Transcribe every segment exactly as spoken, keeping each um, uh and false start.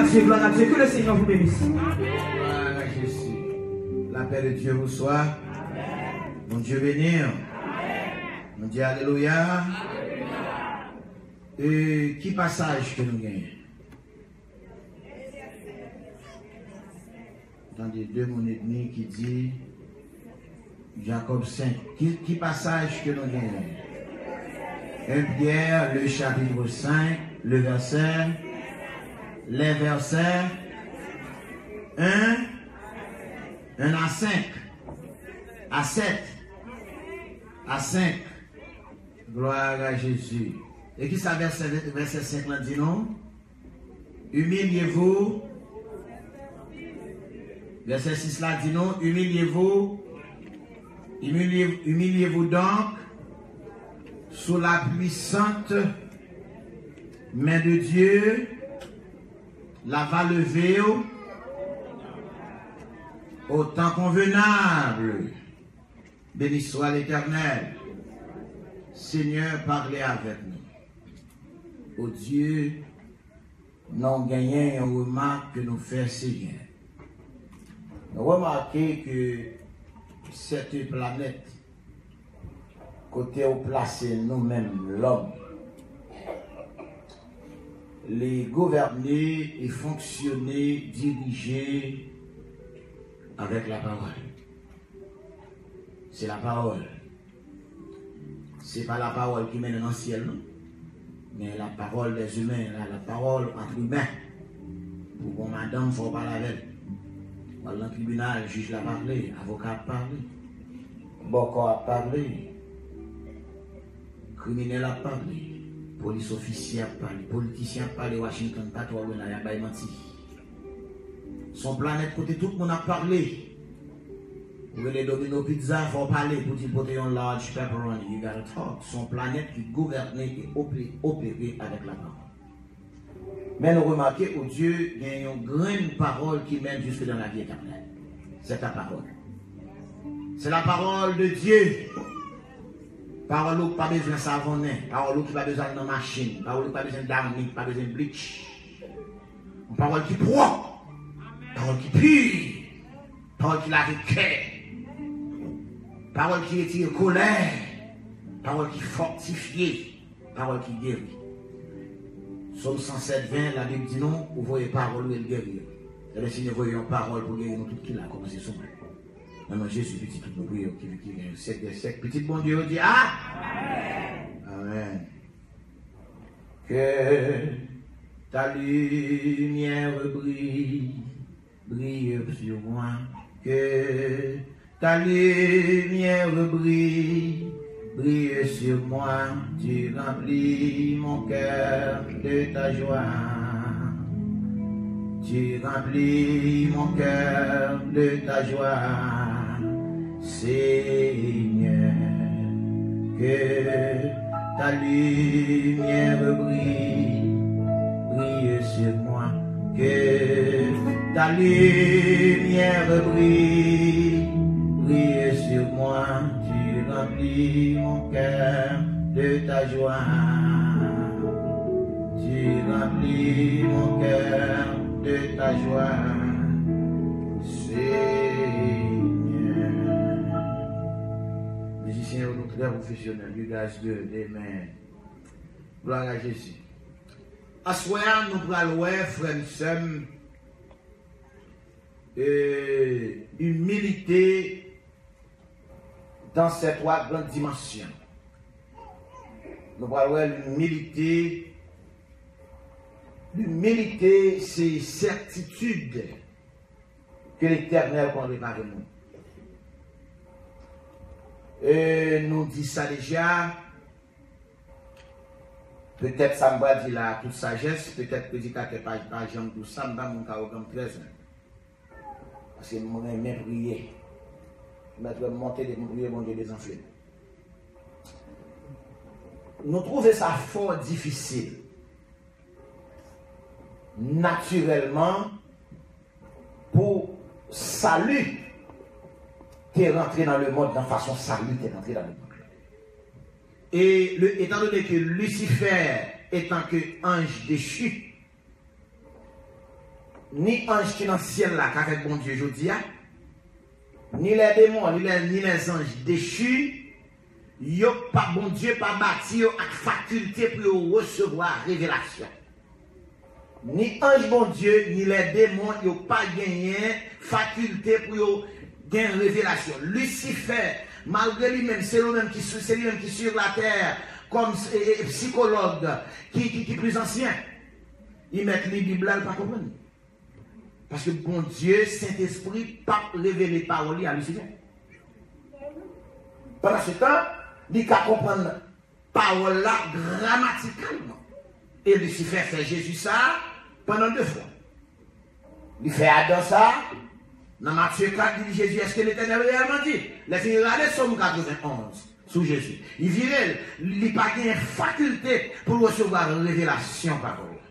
Dieu, gloire à Dieu. Que le Seigneur vous bénisse. Gloire à Jésus. La paix de Dieu vous soit. Bondye beni w. Nou di alelouya. E ki pasaj ke nou genyen? Tande, de moun edmi ki di Jakòb senk. Ki, ki pasaj ke nou genyen? Un Pierre, le chapitre cinq, le verset, les versets un, un à cinq, à sept, à cinq. Gloire à Jésus. E ki sa vèsè, vèsè senk lan di nou? Humiliez-vous. Vèsè sis la di nou, humiliez-vous. Humiliez, humiliez-vous donc sous la puissante main de Dieu, la va lever au temps convenable. Béni soit l'Éternel. Seigneur, parle avec nous. O Dye, nou genyen yon remak ke nou fè, Senyè. Nou remake ke sète planèt kote w plase nou menm lòm, li gouvène e fonksyone, dirije avèk lapawòl. Se lapawòl. Se pa lapawòl ki mennen nan syèl, non. Men lapawòl dèzimen, la, lapawòl ant imen. Pou bon madanm, fò w pale avè l. W al nan tribinal, jij la pale, avoka ap pale, bòkò ap pale, kriminèl ap pale, polis ofisye ap pale, politisyen ap pale, Washington pa twò lwen la, y ap bay manti. Se yon planèt kote tout moun ap pale. Ou rele Domino Pizza, fò w pale, pou di l pote yon large pepperoni, you gotta talk. Se yon planèt ki gouvène e ope-, opere avèk lapawòl. Men nou remake, o Dye, gen yon grenn pawòl ki mennen jusque dans la vie éternelle. C'est ta parole. C'est la parole de Dieu. Pawòl ou ki pa bezwen savonnen, pawòl ou ki pa bezwen al nan machin, pawòl ou ki pa bezwen downy, ki pa bezwen bleach. Yon pawòl ki pwòp, pawòl ki pi, pawòl ki lave kè, pawòl ki retire kolè, pawòl ki fòtifye, pawòl ki geri. Sòm san sèt ven, Labib di nou, ou voye pawòl ou e l geri yo. Ebyen, Senyè voye yon pawòl pou geri nou tout ki la, kòmanse sou mwen. Nan non Jezi, pitit ou nou priye, ki viv, ki règne au siècle des siècles. Pitit Bondye yo di, a? Amèn. Que ta lumière brille, brille sur moi. Que ta lumière brille, brille sur moi. Tu remplis mon cœur de ta joie. Tu remplis mon cœur de ta joie. Seigneur, que ta lumière brille, brille sur moi. Que ta lumière brille, brille sur moi. Tu remplis mon cœur de ta joie. Tu remplis mon cœur de ta joie, Seigneur. Mizisyen yo, nou trè pwofesyonèl. You guys good. Amen. Glwa a Jezi. Aswè a, nou pral wè, frè m, sè m, e, imilite dans ses trois grandes dimensions. Nou pral wè l'humilité. L'humilité, se sètitid ke Letènèl konn repare moun. E nou di sa deja, petèt sa m pral di la, tout sajès, petèt predikatè pa, pa janm di w sa, m pa moun ki awogan, m trè enb. Paske m renmen priye. Mèt wè m monte depi m priye, Bondye dezanfle m. Nou twouve sa fò difisil, natirèlman, pou sali te rantre nan lemonn nan fason sali te rantre nan lemonn la. E le, etan done ke Lisifè, etan ke anj dechi, Ni anj ki nan syèl la k avèk Bondye jodi a, ni lè demon, ni lè, ni lè zanj dechi, yo pa, Bondye pa bati yo ak fakilte pou yo resevwa revelasyon. Ni anj Bondye, ni lè demon, yo pa genyen fakilte pou yo gen revelasyon. Lisifè, malgre li menm, se li menm ki sou, se li menm ki sur la tè kòm e, e, e, sikològ ki, ki, ki pli ansyen. Li mèt li Bib la, li pa konprann. Paske Bondye, Sentespri, p ap revele pawòl li a Lisifè. Pandan se tan, li ka konprann pawòl la gramatikalman. E Lisifè fè Jezi sa pandan de fwa. Li fè Adan sa, nan Matye kat, li di Jezi, èske Letènèl reyèlman di? Lè fini rale Sòm katrevenn onz sou Jezi. Li vire l, li pa gen fakilte pou l resevwa revelasyon pawòl la.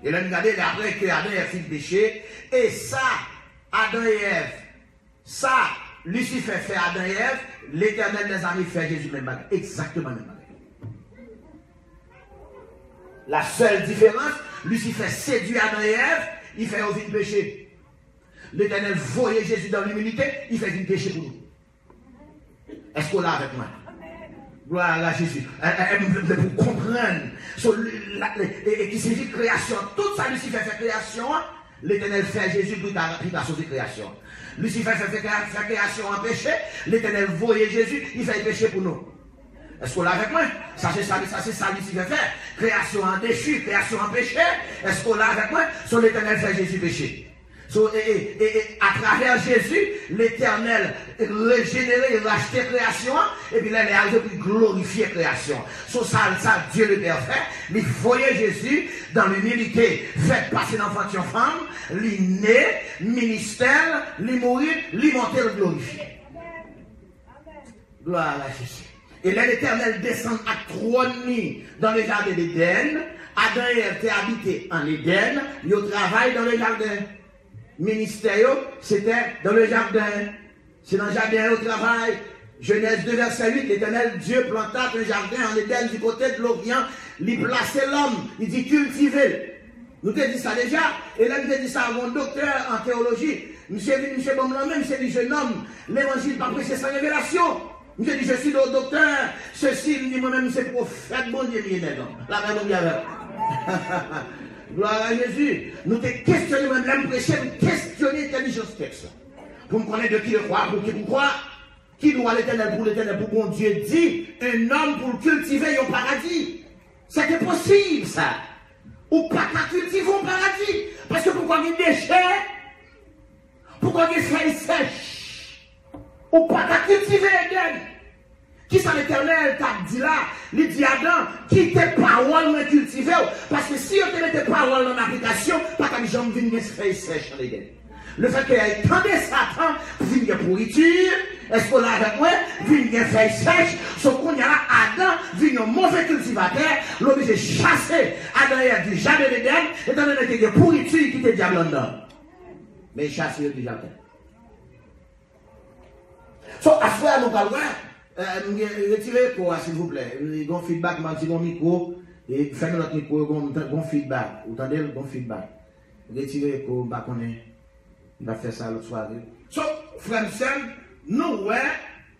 E lè n gade, lè apre ke Adan e Èv fin peche, e sa Adan e Èv, sa Lisifè fè Adan e Èv, Letènèl dèzame fè Jezi menm bagay. Egzakteman menm bagay. La sèl diferans, Lisifè sedui Adan e Èv, li fè yo vin peche. Letènèl voye Jezi dan limilite, li fè vin peche pou nou. Èske w la avèk mwen? Glwa a Jezi. E, e, e, m vle pou w konprann. So, li, la, e, e, e ki siyifi kreyasyon. Tout sa Lisifè fè kreyasyon an, Letènèl fè Jezi pou li ta, pou li ta sove kreyasyon. Lisifè fè, fè, fè kreyasyon an peche, Letènèl voye Jezi, li fè l peche pou nou. Èske w la avèk mwen? Sa se sa, sa se sa Lisifè fè. Kreyasyon an dechi, kreyasyon an peche. Èske w la avèk mwen? So, Letènèl fè Jezi peche. So, e, e, e, e, atravè Jezi, Letènèl rejenere, rachte kreyasyon an, epi lè, lè a rive pou l glorifye kreyasyon. So, sa, sa Dye Lepè fè, li voye Jezi dan limilite, fèt pase nan vant yon fanm, li ne, ministè l, li mouri, li monte, l glorifye. Glwa a Jezi. E lè Letènèl desann ak twòn li dan le jaden Edenn, Adan e Èv te abite an Edenn, yo travay dan le jaden. Ministè yo, se te dan le jaden. Se nan jaden yo travay. Genèse deux, verset huit, L'Éternel Dieu planta un jardin en Éden du côté de l'Orient, li plase lòm, li di, kiltive l. Nou te di sa deja, e lè m te di sa a yon doktè an teyoloji, misye vin, misye ban m lanmen, misye di, jeune homme, levanjil pa preche san revelasyon. Misye di, je suis le docteur, ceci, li di, mwen menm se pwofèt Bondye m ye, nèg an. Lapè Bondye avè w. Glwa a Jezi. Nou te kestyone, mwen, lè m preche, m kestyone entèlijans tèks la. Pou m konnen de qui le croire, pour qui pour croire. Ki dwa Letènèl pou Letènèl, pou Bondye di, un homme pou l kiltive yon paradi. Se te posib, sa. Ou pa ka kiltive yon paradi. Paske poukwa gen dechè? Poukwa gen fèy sèch? Ou pa ka kiltive Edenn. Kisa Letènèl t ap di la? Li di Adan, kite pawòl mwen kiltive w. Paske si yo te mete pawòl nan aplikasyon, pa t ap janm vin gen fèy sèch an Edenn. Lefètke y a tande Satan vin gen pouriti, èske w la avèk mwen? Vin gen fèy sèch. So, kounye a la, Adan vin yon move kiltivatè, l oblije chase Adan e Èv du jardin d'Éden, etandone ke gen pouriti ki te dyab anndan. Men chase yo deja fèt. So, aswè a nou pral wè, eh, m gen, retire eko a, silvouplè. Gon feedback, m santi gon mikwo, e fèmen lòt mikwo yo, gon, gon feedback. Ou tande l? Gon feedback. Retire eko, m pa konnen. M t ap fè sa lòt sware. So, frè m, sè m, nou wè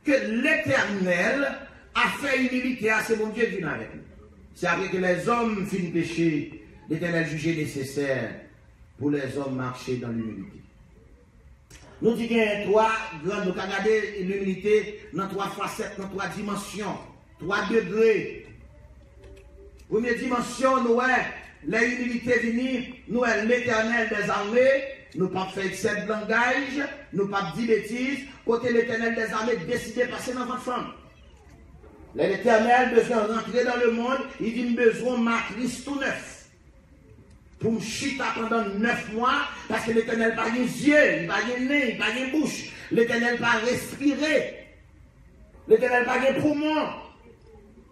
ke Letènèl a fè imilite a, se Bondye ki vin avèk li. Se apre ke lèzòm fin peche, Letènèl jije nesesè pou lèzòm mache dan limilite. Nou di gen twa gran, nou ka gade limilite nan twa fasèt, nan twa dimansyon, twa degre. Premye dimansyon, nou wè, lè imilite vini, nou wè Letènèl dèzame, nou p ap fè eksè de langaj, nou p ap di betiz, kote Letènèl dèzame deside pase nan vant fanm. Lè Letènèl bezwen rantre dan lemonn, li di, m bezwen yon matris tou nèf. Pou m chita pandan nèf mwa, paske Letènèl pa gen zye, li pa gen nen, li pa gen bouch. Letènèl pa respire. Letènèl pa gen poumon.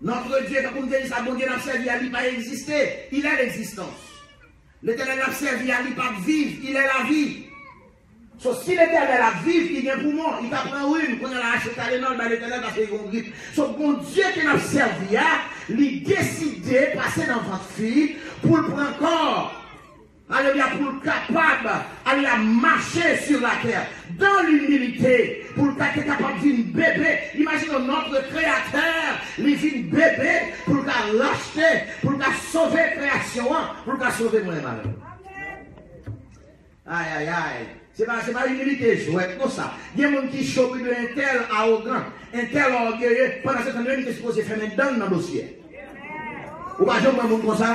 Notre Dieu, tankou m te di sa, Bondye n ap sèvi a, li pa egziste. Il est l'existence. Letènèl n ap sèvi a, li p ap viv, il est la vie. So, si Letènèl ap viv, li gen poumon, li ka pran rim, kounye a la achte Tylenol bay Letènèl paske li gen grip. So, Bondye ke n ap sèvi a, li deside pase nan vant fi pou l pran kò. Alelouya, pou l kapab, alelouya, mache sur la terre, dans l'humilité, pou l ka te kapab vin bebe. Imajine w, notre Créateur, li vin bebe, pou l ka rachte, pou l ka sove kreyasyon an, pou l ka sove mwen, mari. Ay, ay, ay. Se pa, se pa imilite jwèt konsa. Gen moun ki cho pi de entèl awogan, entèl ògeye, pandan se tan menm li te sipoze fèmen dan l nan dosye. Ou pa janm wè moun konsa?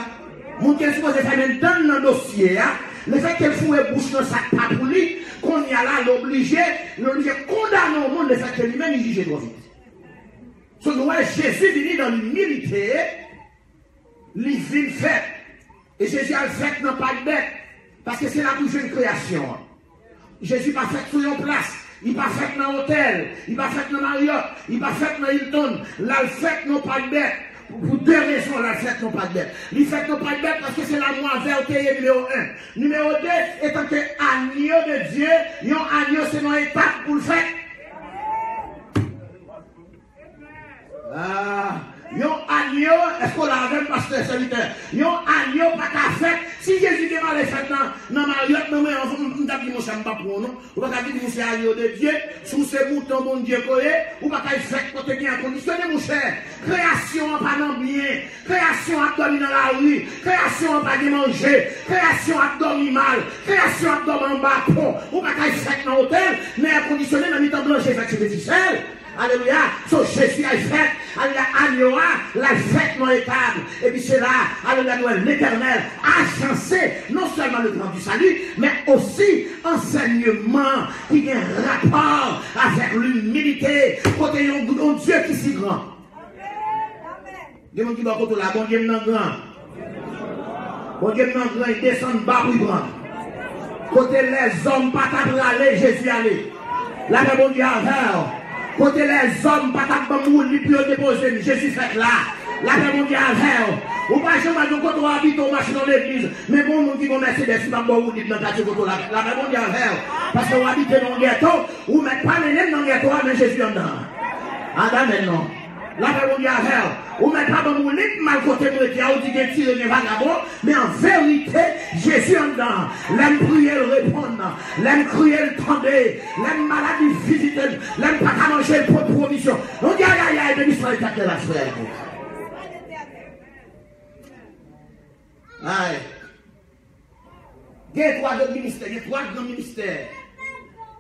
Moun ki te sipoze fèmen dan l nan dosye a, lefètke l foure bouch nan sa k pa pou li, kounye a la, l oblije, l oblije kondane yon moun lefètke li menm li jije twò vit. So, nou wè Jezi vini dans l'humilité, li vin fèt. E Jezi al fèt nan Pak Bèt, paske se la pou jwenn kreyasyon an. Jezi pa fèt sou yon plas, li pa fèt nan otèl, li pa fèt nan Marriott, li pa fèt nan Hilton, l al fèt nan Pak Bèt. Pou, pou de rezon, l al fèt nan Pak Bèt. Li fèt nan Pak Bèt paske se la mwen avè w te ye nimewo en. Nimewo de, etanke agneau de Dieu, yon agneau se nan etap pou l fèt. Ah, yon agneau, èske w la avè m, pastè, sèvitè? Yon agneau pa ka fèt. Si Jezi te mare fèt nan, nan Marriott, nan mwen, m, m t ap di, monchè, m pa pran w non. Ou pa ka di m se agneau de Dieu. Si w se mouton Bondye ko ye, ou pa ka fèt kote gen èkondisyone, monchè. Kreyasyon an pa nan byen. Kreyasyon ap dòmi nan lari. Kreyasyon an pa gen manje. Kreyasyon ap dòmi mal. Kreyasyon ap dòmi anba pon. Ou pa ka fèt nan otèl, nan èkondisyone, nan mitan blan je fèt sou peti sèl. Alelouya. So, Jezi al fèt, alelouya, agneau a, l al fèt nan etab. Epi se la, alelouya, nou wè Letènèl ajanse non sèlman le plan du salut, men osi ansèyman ki gen rapò avèk limilite, kote yon, yon Dye ki si gran. Gen moun ki bò kote w la, Bondye m nan gran. Bondye m nan gran, li desann ba pou li pran. Kote lèzòm pa ta prale, Jezi ale. Lapè Bondye avè w. Kote lèzòm pa ta ban m woulib pou yo depoze m, Jezi fèt la. Lapè Bondye avè w. Ou pa janm wè yon kote w abite, w mache nan legliz, men gon moun ki gon Mercedes, li pa ba w woulib nan katye kote w la. Lapè Bondye avè w. Paske w abite nan yon gèto, ou mèt pa mennen m nan gèto a, men Jezi anndan. Amèn non. Lapè Bondye avè w. Ou mèt pa ban m woulib, m al kote m rete a, ou di gen tire, gen vagabon, men an verite, Jezi anndan. Lè m priye, l reponn. Lè m kriye, l tande. Lè m malad, li vizite m. Lè m pa ka manje, l pote pwovizyon. Nou di ayayay, beni swa l, Etènèl, frè. Ay. Gen twa lòt ministè, gen twa gran ministè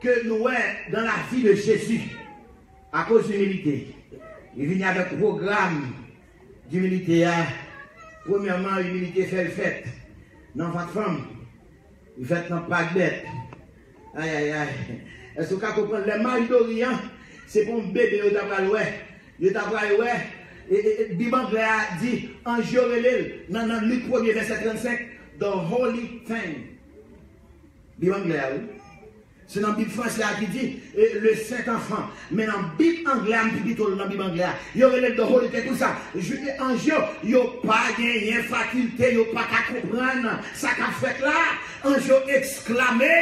ke nou wè dans la vie de Jésus akoz imilite. Li vini avèk pwogram imilite a. Premyèman, imilite fè l fèt nan vant fanm. Li fèt nan pak bèt. Ay, ay, ay. Èske w ka konprann? Lè Mayi Dori an, se pa yon bebe yo ta pral wè. Yo ta pral wè. E, e, e, Bib anglè a di, anj yo rele l nan, nan Lik premye vèsè trannsenk, the holy thing. Bib anglè a, wi. Se nan Bib franse a ki di, e, le saint enfant. Men nan Bib anglè a, m pi pito l nan Bib anglè a. Yo rele l the holy thing. Poukisa? Ju-, anj yo, yo pa genyen fakilte, yo pa ka konprann sa k ap fèt la. Anj yo eksklame,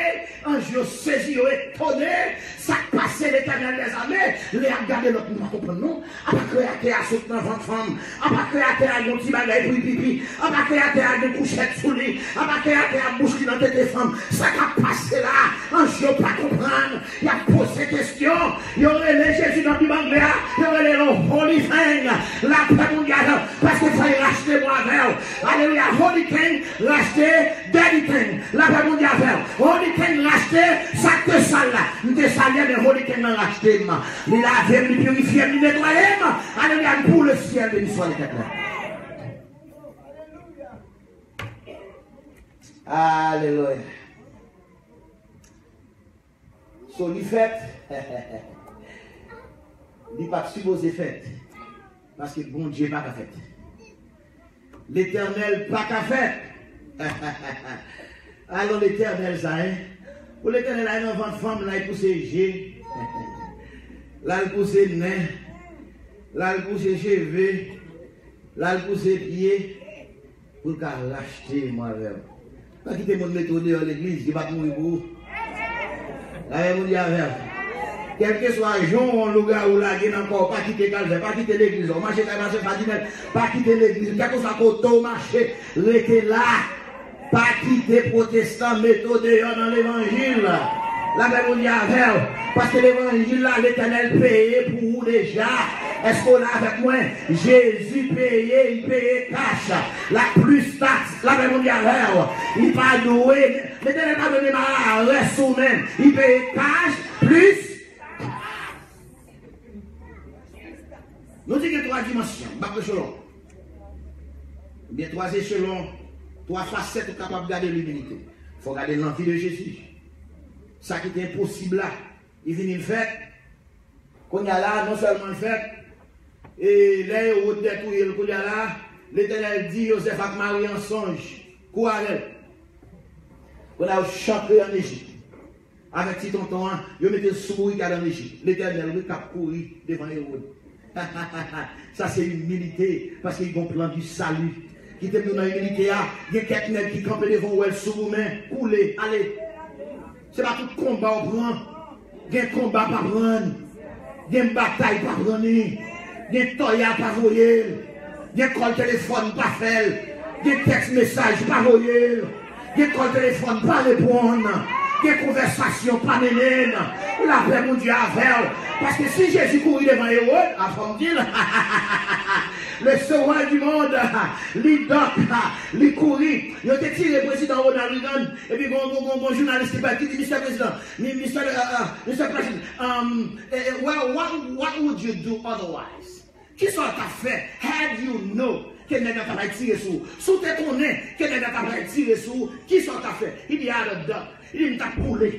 anj yo sezi, yo etone. Sa k pase, Letènèl dèzame? Lè y ap gade lòt moun pa konprann non. Apa kreyatè a sot nan vant fanm? Apa kreyatè a gen yon ti bagay pou li pipi? Apa kreyatè a gen kouchèt sou li? Apa kreyatè a bouch li nan tete fanm? Sa k ap pase la? Anj yo pa konprann. Y ap poze kesyon. Yo rele Jezi nan Bib anglè a, yo rele l yon holy thing. Lapè Bondye avè w, paske fò l rachte mwen avè w. Alelouya, holy thing, rachte, dirty thing. Lapè Bondye avè w. Holy thing rachte, sa k te sal la. M te sal ye, men holy thing nan rachte m. Li lave m, li pirifye m, li netwaye m. Alelouya, m pou le syèl, beni swa Letènèl. Alelouya. So, li fèt. Li pa t sipoze fèt. Paske Bondye pa ka fèt. Letènèl pa ka fèt. Alò Letènèl sa, en? Pou Letènèl al nan vant fanm, l al pouse je. L al pouse nen. L al pouse cheve. L al pouse pye. Pou l ka rachte mwen avè w. Pa kite moun mete w deyò legliz, li p ap mouri pou ou. Lapè Bondye avè w. Kèlkeswa jan yon lougawou lage nan kò w, pa kite kalvè, pa kite legliz la. Ou mache kay pastè Fadinèl, pa kite legliz. Kèlkeswa kote w mache, rete la. Pa kite pwotestan mete w deyò nan levanjil. Lapè Bondye avè w. Paske levanjil la, Letènèl peye pou ou deja. Èske w la avèk mwen? Jezi peye, li peye kach. La plis taks, lapè Bondye avè w. Li pa dwe, Letènèl pa dwe menm a la rès ou menm. Li peye kach plis. Nou di gen twa dimansyon, m ap preche long. Gen twa echelon, twa fasèt ou kapab gade limilite. Fò w gade nan vi de Jezi. Sa ki te enposib la, li vini l fèt. Kounye a la, non sèlman l fèt, e lè Ewòd dètouye l, kounye a la, Letènèl di Jozèf ak Mari an sonj, kouri avè l. Kounye a yo chankre ann Ejip. Avèk ti tonton an, yo mete l sou bourikad ann Ejip. Letènèl, wi, k ap kouri devan Ewòd. Sa se imilite, paske li gon plan di sali. Kite m di w nan imilite a, gen kèk nèg ki kanpe devan w, wè l sou goumen, koule, ale. Se pa tout konba w pran. Gen konba pa pran. Gen batay pa pran li. Gen tòya pa voye l. Gen kòl telefòn pa fè l. Gen tèks mesaj pa voye l. Gen kòl telefòn pa reponn. Gen konvèsasyon pa mennen l. Lapè Bondye avè w. Paske si Jezi kouri devan Ewòd, a fò m di l, le sauveur du monde, li dòk, li kouri. Yo te tire prezidan Ronald Reagan, epi gon, gon, gon, gon jounalis ki bay, ki di, Mistè Prezidan, mi, Mistè, uh, uh, Mistè Prezidan, um, eh, eh, well, what, what would you do otherwise? Kisa w t ap fè had you know ke nèg la ta pral tire sou ou? Si w te konnen ke nèg la ta pral tire sou ou, kisa w t ap fè? Li di, I'd have ducked. Li di, m t ap koule.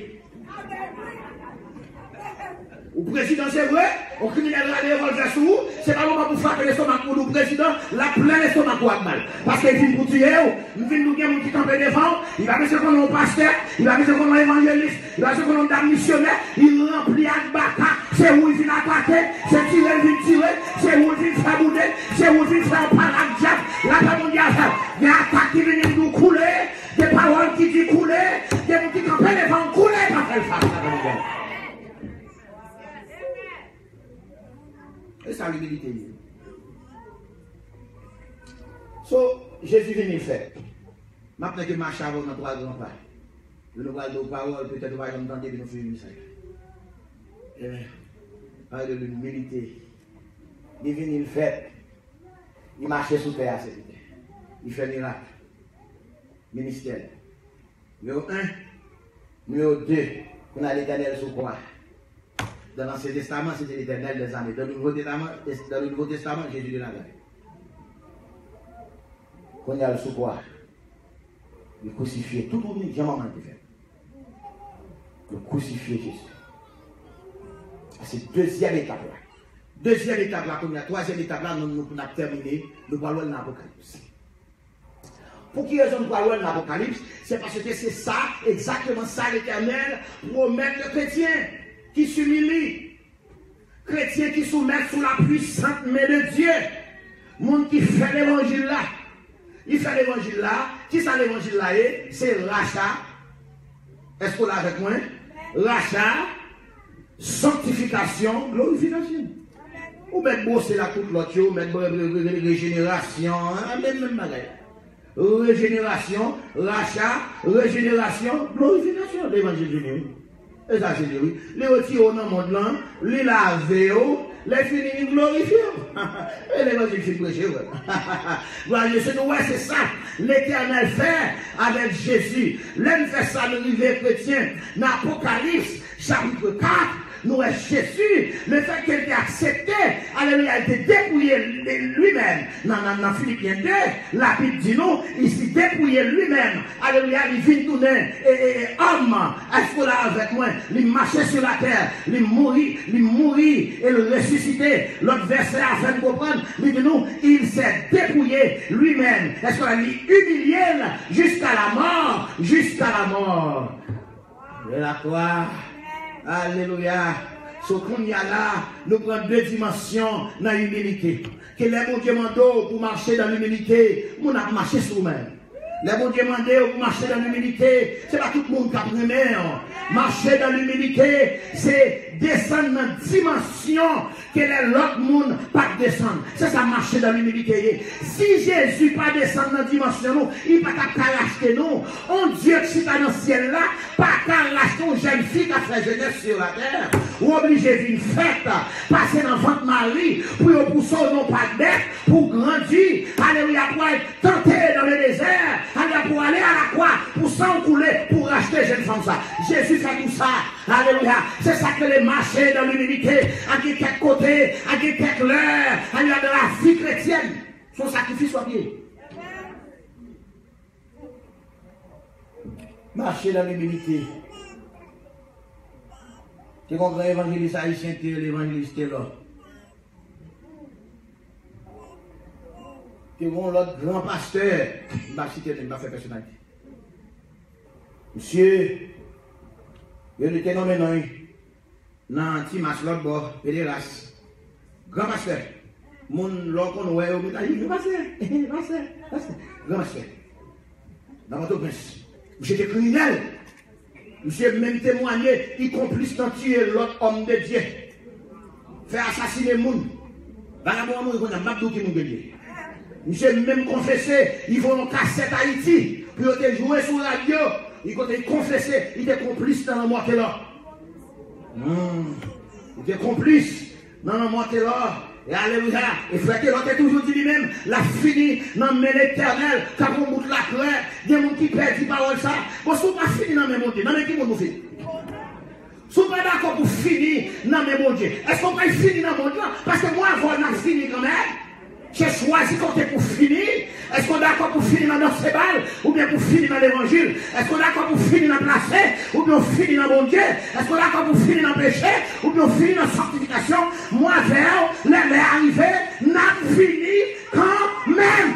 Ou prezidan, se vre, yon kriminèl rale revòlvè sou ou, se pa moman pou frape lestomak moun ou prezidan, l ap plen lestomak ou ak bal. Paske l vin pou tiye w. M vin di w gen moun ki kanpe devan w, li pa bezwen konnen yon pastè, li pa bezwen konnen yon evanjelis, li pa bezwen konnen yon dam misyonè, li ranpli ak baka, se ou l vin atake, se tire l vin tire, se ou l vin fè boude, se ou l vin fè yon pale ak dyab, lapè Bondye avè w. Gen atak ki vini, li di w koule, gen pawòl ki di koule, gen moun ki kanpe devan w, koule, pa fè l fas, lapè Bondye avè w. E sa limilite ye. So, Jezi vini fèt. M ap tanke mache avè w nan twa gran pa. Yo nou pral di w pawòl, petèt ou pa janm tande, epi nou fini mesaj la. Amen. Pale de limilite. Li vini, li fèt. Li mache sou tè a, sèvitè. Li fè mirak. Ministè l. Nimewo en. Nimewo de, kounye a Letènèl sou kwa. Dans l'Ancien Testament, c'était l'Éternel des armées. Dans le Nouveau Testament, dans le Nouveau Testament, Jésus de Nazareth. Kounye a l sou kwa. Li krisifye tout moun, jan manman l te fè. Yo krisifye Jezi. Sa se dezyèm etap la. Dezyèm etap la, kounye a, twazyèm etap la, nou, nou, pou n ap tèmine, nou pral wè l nan Apokalips. Pou ki rezon nou pral wè l nan Apokalips? Se paske se sa, egzakteman sa Letènèl pwomèt le kretyen ki similye, kretyen ki soumèt sou la pwisant men de Dye, moun ki fè levanjil la. Li fè levanjil la. Kisa levanjil la ye? Se racha. Èske w la avèk mwen? Racha, sanktifikasyon, glorifikasyon. Ou mèt bwose l ak tout lòt yo, ou mèt re-, re-, re-, rejenerasyon, an, menm, menm bagay. Rejenerasyon, racha, rejenerasyon, glorifikasyon. Levanjil vini, wi. E sa, se li, wi. Li retire w nan mond lan, li lave w, lè fini, li glorifye w. E levanjil fin preche, wi. Glwa a Dye, se nou wè, se sa Letènèl fè avèk Jezi. Lè n fè sa, nou rive, kretyen, nan Apokalips, chapit kat, nou wè Jezi, lefètke l te aksepte, alelouya, l te depouye li, li menm. Nan, nan, nan Filipyen de, Labib di nou, li si depouye li menm, alelouya, li vin tounen, e, e, e, òm, èske w la avèk mwen? Li mache sou latè, li mouri, li mouri, e l resisite. Lòt vèsè a fè n konprann, li di nou, il s'est dépouillé lui-même. Èske w la, li imilye l jusqu'à la mort, jusqu'à la mort. De la croix. Alelouya. So, kounye a la, nou pran de dimansyon nan imilite. Ke lè Bondye mande w pou mache nan imilite, moun ap mache sou ou menm. Lè Bondye mande w pou mache nan imilite, se pa tout moun k ap renmen w. Mache dan limilite, se desann nan dimansyon ke lè lòt moun pa t desann. Se sa mache dan limilite ye. Si Jezi pa desann nan dimansyon nou, li pa t ap ka rachte nou. On Dye ki chita nan syèl la pa ka rachte yon jèn fi k ap fè jenès sou latè. Ou oblije vin fèt, pase nan vant Mari pou yo pouse w nan padèk, pou w grandi. Alelouya, pou w al tante nan ledezè. Alelouya, pou w ale alakwa, pou san w koule, pou w rachte jèn fanm sa. Jezi fè tou sa. Alelouya. Se sa k rele mache dan limilite. Ak gen kèk kote, ak gen kèk lè, alelouya, dan lavi kretyèn, se yon sakrifis w ap ye. Mache dan limilite. Te gen yon gran evanjelis ayisyen ki te rele evanjelis Telò. Te gen yon lòt gran pastè, m pa site non, m pa fè pèsonalite. Misye, yo te nonmen non l nan Ti Mas lòt bò, Pederas. Gran pastè. Moun lè w konn wè yo, yo ta di, "Pastè, pastè, pastè." Gran pastè. Nan Pòtoprens. Misye te kriminèl. Misye menm temwanye, li konplis nan tiye lòt òm de Dye. Fè asasinen moun. Vagabon an mouri kounye a, m ap di w ki moun ke l ye. Misye menm konfese, li voye yon kasèt Ayiti pou yo te jwe sou radyo. Li kote li konfese, li te konplis nan lanmò Telò. Hmm. Li te konplis nan lanmò Telò. E alelouya. E frè Telò te toujou di li menm, l ap fini nan men Letènèl, k ap yon bout lakrè. Gen moun ki pèdi pawòl sa. Bon, si w pa fini nan men Bondye, nan men ki moun ou fini? Si w pa dakò pou fini nan men Bondye, èske w pral fini nan mond lan? Paske mwen avè w n ap fini kanmenm. Se chwazi kote pou fini. Èske w dakò pou fini nan danse bal oubyen pou fini nan levanjil? Èske w dakò pou fini nan plase oubyen w fini nan Bondye? Èske w dakò pou fini nan peche oubyen w fini nan sanktifikasyon? Mwen avè w, lè lè a rive, n ap fini kanmenm.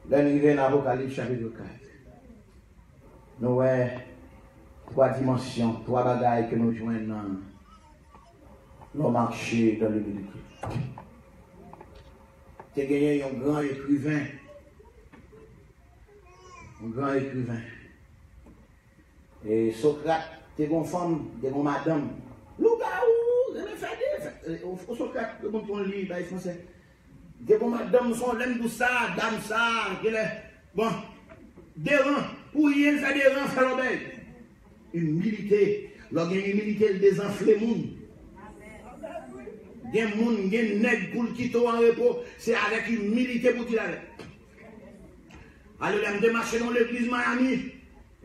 Lè n rive nan Apokalips chapit kat, nou wè twa dimansyon, twa bagay ke nou jwenn nan lè w mache dan limilite. Te genyen yon gran ekriven, yon gran ekriven. E Sokrat te gen yon fanm, te gen yon madanm. Lougawou, renmen fè de, fè, e, o, o Sokrat, yo konn pran li, bay fransè. Te gen yon madanm, son lè m di w sa, dam sa, genlè, bon, deran, pou ryen l fè deran, fè lòbèy. Imilite, lè w gen imilite, l dezanfle moun. Gen moun, gen nèg pou l kite w an repo, se avèk imilite pou w di l avè l. Alelouya, m te mache nan yon legliz Miami.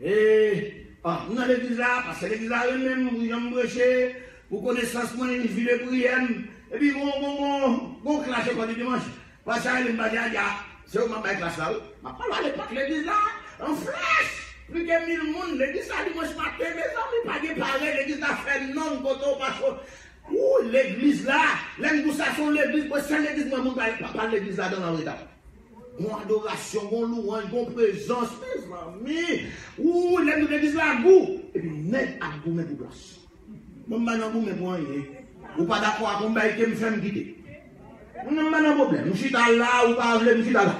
E, a, m nan legliz la, pastè legliz la renmen m, pou jan m preche, pou konesans mwen, li vide priyè m. Epi gon, gon, gon, gon klas lekòl de dimanch. Pastè a rele m, pastè a di, a, se ou m ap bay klas la, wi. M ap pale w alepòk legliz la, an flèch, plis ke mil moun, legliz la dimanch maten, mezanmi, pa gen parèy, legliz la fè nonm kote w pase. Ou, legliz la, lè m di w sa se yon legliz, mwen sèl legliz mwen moun pa, pa, pa legliz ladan nan reta. Gon adorasyon, gon louwanj, gon prezans, mezanmi. Ou, lè m di w legliz la gou, epi nèg ap goumen pou plas. Mwen m pa nan goumen pou anyen. Ou pa dakò ak yon bagay ke m fè m kite. Mwen m pa nan pwoblèm. M chita la, ou pa vle m chita la.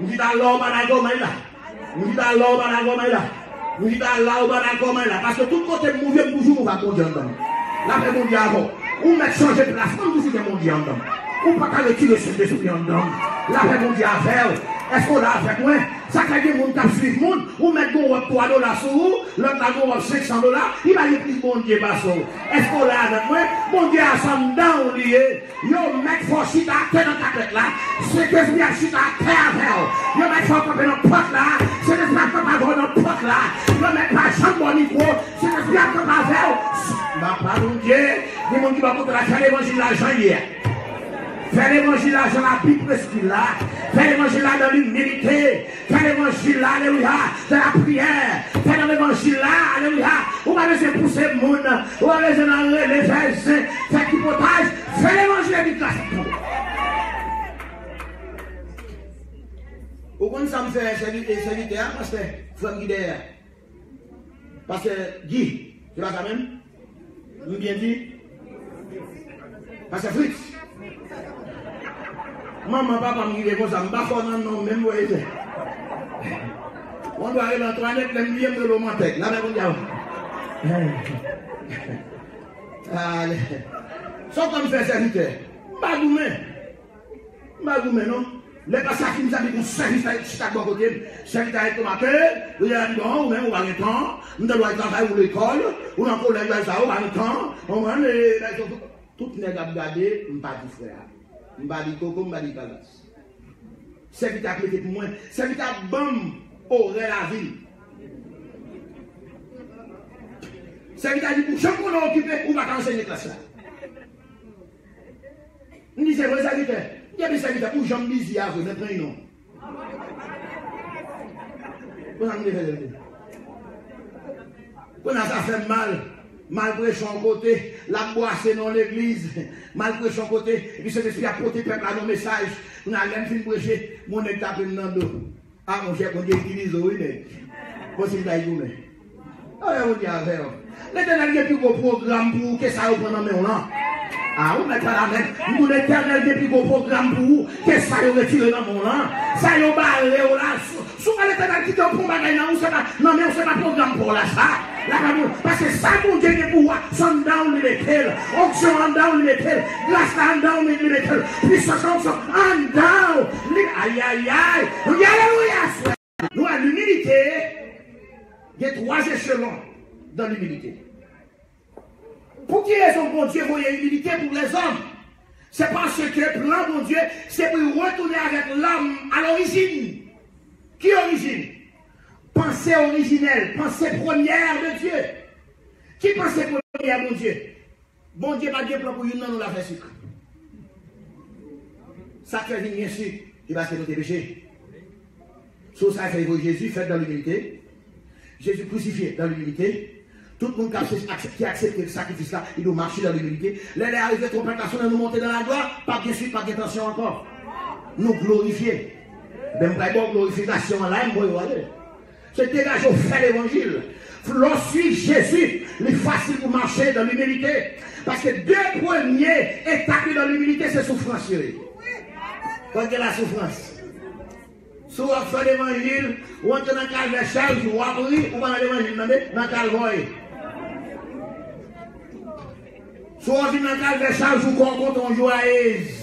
M chita la, ou pa dakò, m al la. M chita la, ou pa dakò, m al la. M chita la, ou pa dakò, m al la. Paske tout kote m mouve, m toujou mouve ak Bondye anndan m. Lapè Bondye avè w. Ou mèt chanje plas, mwen m toujou gen Bondye anndan m. Ou pa ka retire Sentespri anndan m. Lapè Bondye avè w. Èske w la avèk mwen? Sa ka gen moun k ap swiv moun, ou mèt gon wòb twa dola sou ou, lòt la gon wòb senk san dola, li pa gen plis Bondye pase w. Èske w la avèk mwen? Bondye a se anndan w li ye. Yo mèt fè w chita atè nan kapèt la, Sentespri a chita atè avè w. Yo mèt fè w kanpe nan pòt la, Sentespri a kanpe avè w nan pòt la. Yo mèt pa janm ba w mikwo, Sentespri a kanpe avè w. M ap pale Bondye, gen moun ki bò kote la, fè levanjil la jan l ye a. Fè levanjil la jan Labib preskri l la. Fè levanjil la dan limilite. Fè levanjil la, alelouya, dan lapriyè. Fè nan levanjil la, alelouya. Ou pa bezwen pouse moun. Ou pa bezwen nan rele, fè zen, fè tripotaj. Fè levanjil epi gras ap tonbe. Ou konn sa m fè sèvi-, e, sèvitè a, pastè? Frè m ki dèyè a. Pastè Guy, se pa sa menm? M byen di? Pastè Fritz. Manman, papa m ki te konsa, m pa fò nan non menm, vwè, se. Mwen dwa rele Antoinette, lè m bliye m rele w Mantèg. Lapè Bondye avè w. Ale. Sa w konn fè, sèvitè? M pa goumen. M pa goumen, non. Lè pastè a fin sèvi, gon sèvitè chita bò kote m. Sèvitè a retomate, li a di, bon, ou menm, ou pa gen tan. M te dwe al travay, ou lekòl, ou nan kolèj, bagay sa, ou pa gen tan. Ou konprann, e, bagay sa, tout nèg ap gade, m pa di frè a. M pa di koko, m pa di kalbas. Sèvitè ap mete pou mwen. Sèvitè ap ban m orè lavil. Sèvitè di, pou jan konnen w okipe, ou pa ka ansenye klas la. M di, se vre, sèvitè. M di, ebyen, sèvitè, pou jan m bizi a vre, men pran non. Konsa m te fè lè m te. Kounye a sa fè m mal. M al preche yon kote, l ap bwase nan yon legliz. M al preche yon kote, epi Sentespri ap pote pèp la nan mesaj. Kounye a, lè m fin preche, yon nèg tape m nan do. A, monchè, Bondye itilize w, wi, nèg. Bon, si m ta goumen. Alè, Bondye avè w. Letènèl gen pi gwo pwogram pou ou ke sa yo pran nan men w lan. A, ou mèt pale amèn. M di w, Letènèl gen pi gwo pwogram pou ou ke sa yo retire nan men w lan. Sa yo bare w la. Sou, sou Letènèl kite w pran bagay nan ou, se pa, nan men w, se pa pwogram pa w la, sa. La pa bon. Paske sa Bondye gen pou ou a, se anndan w li mete l. Onksyon anndan w li mete l. Gras la anndan w li mete l. Pwisans la, onksyon anndan w li. Ayayay. Alelouya. Nou wè, limilite, gen twa echelon dan limilite. Pou ki rezon Bondye voye imilite pou lèzòm? Se paske plan Bondye se pou l retounen avèk lòm a lorijin. Ki orijin? Panse orijinèl, panse premyè de Dye. Ki panse premyè Bondye? Bondye pa gen plan pou youn nan nou la fè sik. Sa k fè vin gen sik, se paske nou te peche. So sa fè voye Jezi fèt dan limilite. Jezi krisifye dan limilite. Tout moun k ap se-, aksep-, ki aksepte sakrifis la, li dwe mache dan limilite. Lè lè a rive, twonpèt la sonnen, nou monte nan laglwa, p ap gen sik, p ap gen tansyon ankò. Nou glorifye. Ben, m pral ba w glorifikasyon an la, m voye w ale. Se degaje w fè levanjil. Lè w suiv Jezi, li fasil pou mache dan limilite. Paske de premye etap yo dan limilite, se soufrans yo ye. Fòk gen lasoufrans. Si w ap fè levanjil, ou antre nan kalvè chak jou, w ap ri, ou pa nan levanjil, tande, nan kalvè w ye. Si w vin nan kalvè chak jou, kò w kontan, w jwayez.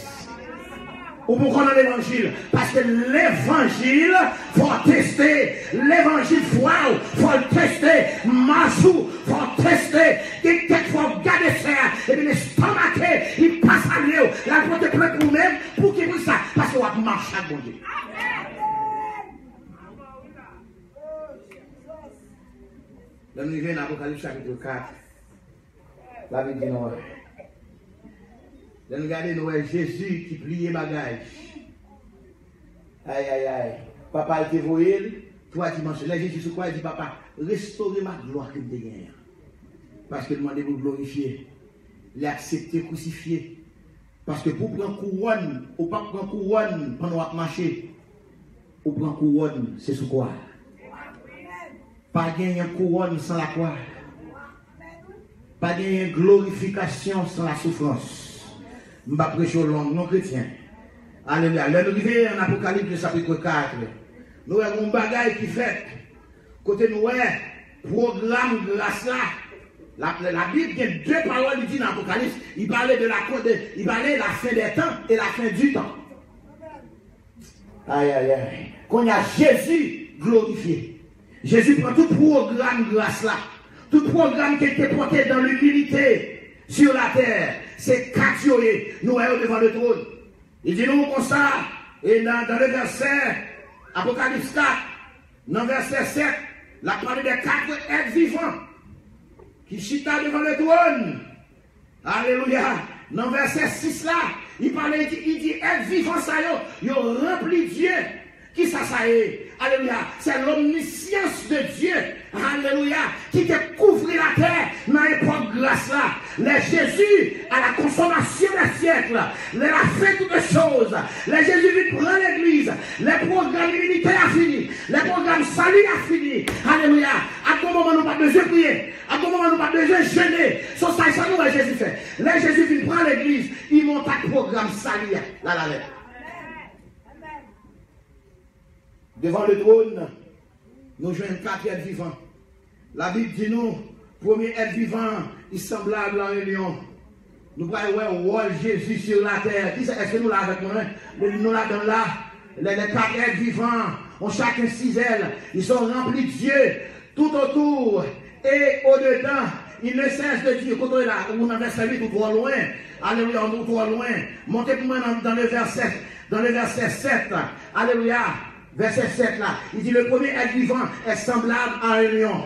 Ou poko nan levanjil. Paske levanjil, fò w teste. Levanjil fwa w, fò l teste. Mach ou, fò w teste. Gen kèk fwa w gade sè a, epi l estonmake, li pa salye w. L al pote plent pou ou menm. Pou ki pou sa? Paske w ap mache ak Bondye. Lè n rive nan Apokalips chapit kat, Labib di nou, lè n gade, nou wè Jezi ki pliye bagaj. Ay, ay, ay. Papa l te voye l twa dimansyon. Lè Jezi sou kwa, li di, Papa, restore m ak glwa ke m te genyen an. Paske l mande pou l glorifye. Li aksepte krisifye. Paske pou w pran kouwòn, ou p ap pran kouwòn pandan w ap mache. Ou pran kouwòn, se sou kwa. Pa genyen kouwòn san lakwa. Pa genyen glorifikasyon san lasoufrans. M pa preche w long, non, kretyen. Alelouya. Lè nou rive an Apokalips, chapit kat, nou wè yon bagay ki fèt. Kote nou wè pwogram gras la. La, Labib gen de pawòl li di nan Apokalips. Li pale de la, de, li pale la fin des temps et la fin du temps. Ay, ay, ay. Kounye a, Jezi glorifye. Jezi pran tout pwogram gras la. Tout pwogram ke l te pote dan limilite sur la terre. Se kat yo ye. Nou wè yo devan le tròn. Li di nou konsa, e nan, dans le verset, Apokalips kat, nan vèsè sèt, l ap pale de kat èt vivan ki chita devan le tròn. Alelouya! Nan vèsè sis la, li pale, li di, li di, èt vivan sa yo, yo ranpli Dye. Kisa sa ye? Alelouya! C'est l'omniscience de Dieu. Alelouya! Ki te kouvri latè nan epòk gras la. Lè Jezi, à la consommation des siècles, lè la fin toutes choses, lè Jezi vin pran legliz, lè pwogram iminite a fini, lè pwogram sali a fini. Alelouya! Ak gon moman nou pa bezwen priye. Ak gon moman nou pa bezwen jene. Se sa, sa nou wè Jezi fè. Lè Jezi vin pran legliz, li monte ak pwogram sali a. La, la, la. Devan le trône, nou jwenn kat èt vivan. Labib di nou, premye èt vivan an, li sanblab a yon lyon. Nou pral wè wòl Jezi sur la terre. Kisa, èske nou la avèk mwen? Nou ladan la. Les, les quatre êtres vivants ont chacun six ailes. Ils sont remplis de Dieu tout autour et au-dedans. Ils ne cessent de dire. Kote w la, ou nan vèsè uit, ou twò lwen. Alelouya, ou twò lwen. Monte pou mwen nan, dans le verset, dans le verset sept. Alelouya. Vèsè sèt la, li di, le premier être vivant est semblable à un lion.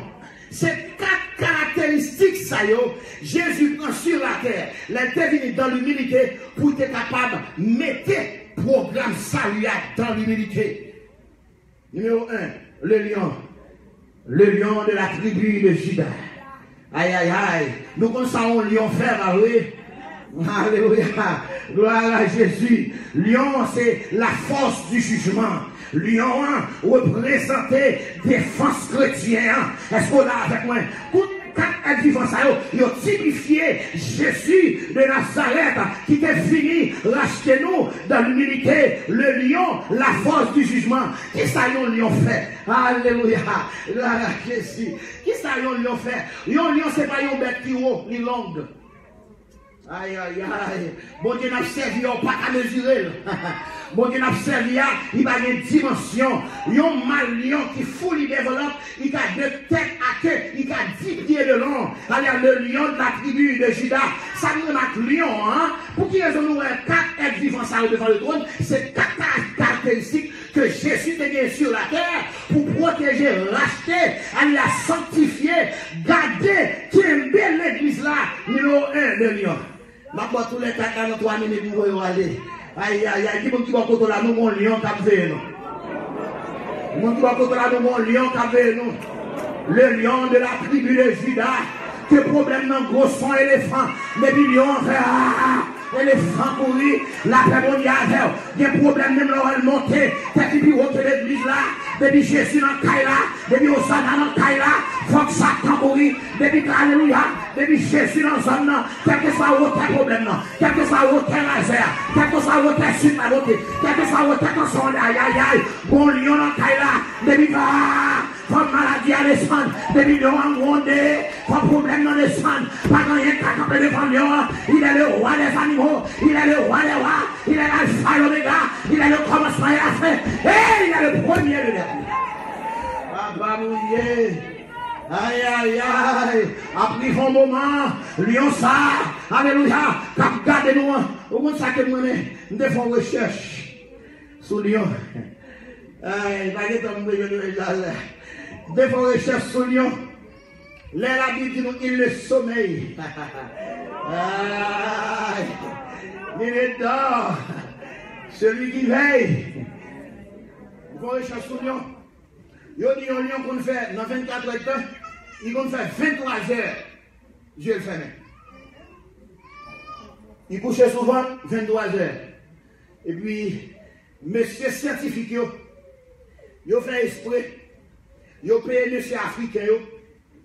Se kat karakteristik sa yo Jezi pran sur la terre, lè l te vini dans l'humilité, pou l te kapab mete pwogram sali a dans l'humilité. Nimewo en, le lion. Le lion de la tribu de Juda. Ay, ay, ay. Nou konn sa yon lyon fè, pa vre? Alelouya. Glwa a Jezi. Lyon, se la force du jugement. Lyon an reprezante defans kretyen an. Èske w la avèk mwen? Tout kat èt vivan sa yo, yo tipifye Jezi de Nazarèt ki te vini rachte nou dans l'humilité. Le lion, la force du jugement. Kisa yon lyon fè? Alelouya. Glwa a Jezi. Kisa yon lyon fè? Yon lyon se pa yon bèt ki wo, li long. Ay, ay, ay. Bondye n ap sèvi a, ou pa ka mezire l. Bondye n ap sèvi a, li pa gen dimansyon. Yon mal lyon ki fully develop, li ka de tèt a ke, li ka dis pye de long. Alè, le lion de la tribu de Juda. Sa m renmen ak lyon an, pou ki rezon nou wè kat èt vivan sa yo devan le trône? Se kat ka-, karakteristik ke Jezi te gen sur la terre pou pwoteje, rachte, alè, sanktifye, gade, kenbe legliz la. Nimewo en, le lion. M ap ba w tou lè kat la nan twa minit, m voye w ale. Ay, ay, ay, ki moun ki bò kote w la, nou gon lyon k ap veye nou. Moun ki bò kote w la, nou gon lyon k ap veye nou. Le lion de la tribu de Juda. Ke pwoblèm nan gwo son elefan. Depi lyon an fè aa, elefan kouri, lapè Bondye avè w. Gen pwoblèm menm lè w al monte, tèt li pi wo ke legliz la. Depi Jezi nan kay la, depi Osana nan kay la, fòk Satan kouri. Depi, alelouya, depi Jezi nan zòn nan, kèlkeswa wotè pwoblèm nan, kèlkeswa wotè razè a, kèlkeswa wotè sid la monte, kèlkeswa wotè tansyon an, ay, ay, ay, gon lyon nan kay la, depi, aa, fò maladi a desann, depi lyon an gwonde, fò pwoblèm nan desann, pa gen anyen k ka kanpe devan lyon an, il est le roi des animaux, il est le roi des rois, il est l'alpha et l'oméga, il est le commencement et la fin, et il est le premier et le dernier. Papa Bondye, ay, ay, ay, ap rive yon moman, lyon sa, alelouya, k ap gade nou an. Ou konn sa ke m renmen? M te fè yon rechèch sou lyon. Ay, pa gen tan m bezwen nou la. M te fè yon rechèch sou lyon. Lè Labib di nou, il ne sommeille. Ay, ni ne dort. Celui qui veille. M fè yon rechèch sou lyon. Yo di yon lyon konn fè, nan vennkat èdtan, li konn fè venntwa zè zye l fèmen. Li kouche souvan, venntwa zè. Epi, mesye syantifik yo, yo fè espre, yo peye mesye afriken yo,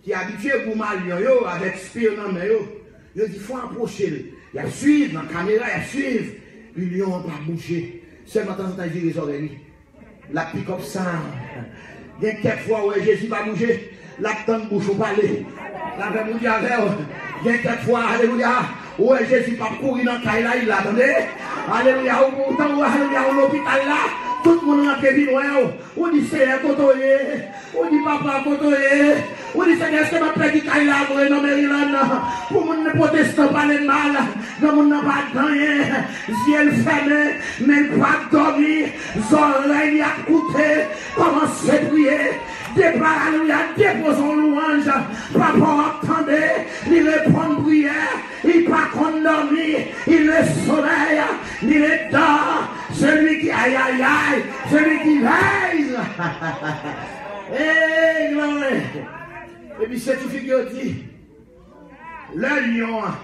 ki abitye goumen a lyon yo avèk spir nan men yo, yo di fò apwoche l. Y ap swiv nan kamera, y ap swiv. Epi lyon an pa bouje. Sèlman tanzantan, l vire zòrèy li. L ap pick up sound. Gen kèk fwa, ou wè Jezi pa bouje. L ap tann bouch ou pale. Lapè Bondye avè w. Gen kèk fwa, alelouya, ou wè Jezi p ap kouri nan kay la, li la, tande. Alelouya, ou, ou tann, ou, alelouya, ou lopital la. Tout moun rantre vin wè w. Ou di, Seyè, kote w ye? Ou di, Papa, kote w ye? Ou di, Seyè, èske m ap pèdi kay la vre nan Maryland? Pou moun nan pwotestan pale m mal, granmoun nan pa di anyen, zye l fèmen, men l p ap dòmi, zòrèy li ap koute, kòmanse priye, deplare, alelouya, depoze yon lwanj, Papa w ap tande, li reponn priyè. Il pa konn dòmi, il ne sommeille, ni ne dort, celui qui, ay, ay, ay, celui qui veille. Hey, glory. Epi syantifik yo di, lè lyon an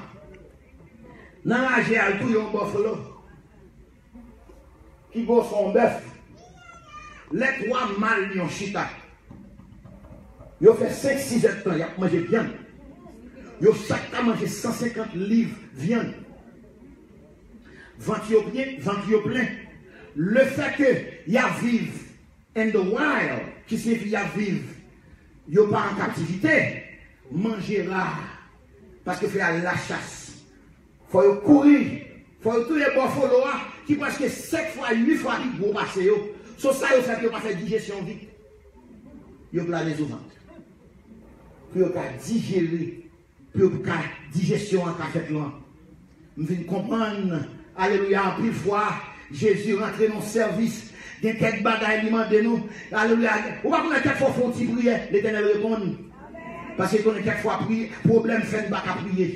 nan raje a, l touye yon bòfalo ki gwosè yon bèf. Lè twa mal lyon chita, yo fè senk, sis èdtan, y ap manje vyann. Yo chak ka manje san senkant liv vyann. Vant yo plen, vant yo plen. Lefètke y ap viv in the wild, ki siyifi y ap viv, yo pa an kaptivite, manje ra, paske fè al lachas. Fò yo kouri, fò yo touye bòfolo a, ki prèske senk fwa, uit fwa pi gwo pase yo. So sa yo fè pou yo pa fè dijesyon vit. Yo plane sou vant. Pou yo ka dijere, pou yo ka dijesyon an ka fèt lan. M vin konprann, alelouya, anpil fwa, Jezi rantre nan sèvis, gen kèk bagay li mande nou, alelouya, ou pa konnen kèk fwa w fè yon ti priyè, Letènèl reponn. Paske konnen kèk fwa pri, pwoblèm fè n pa ka priye.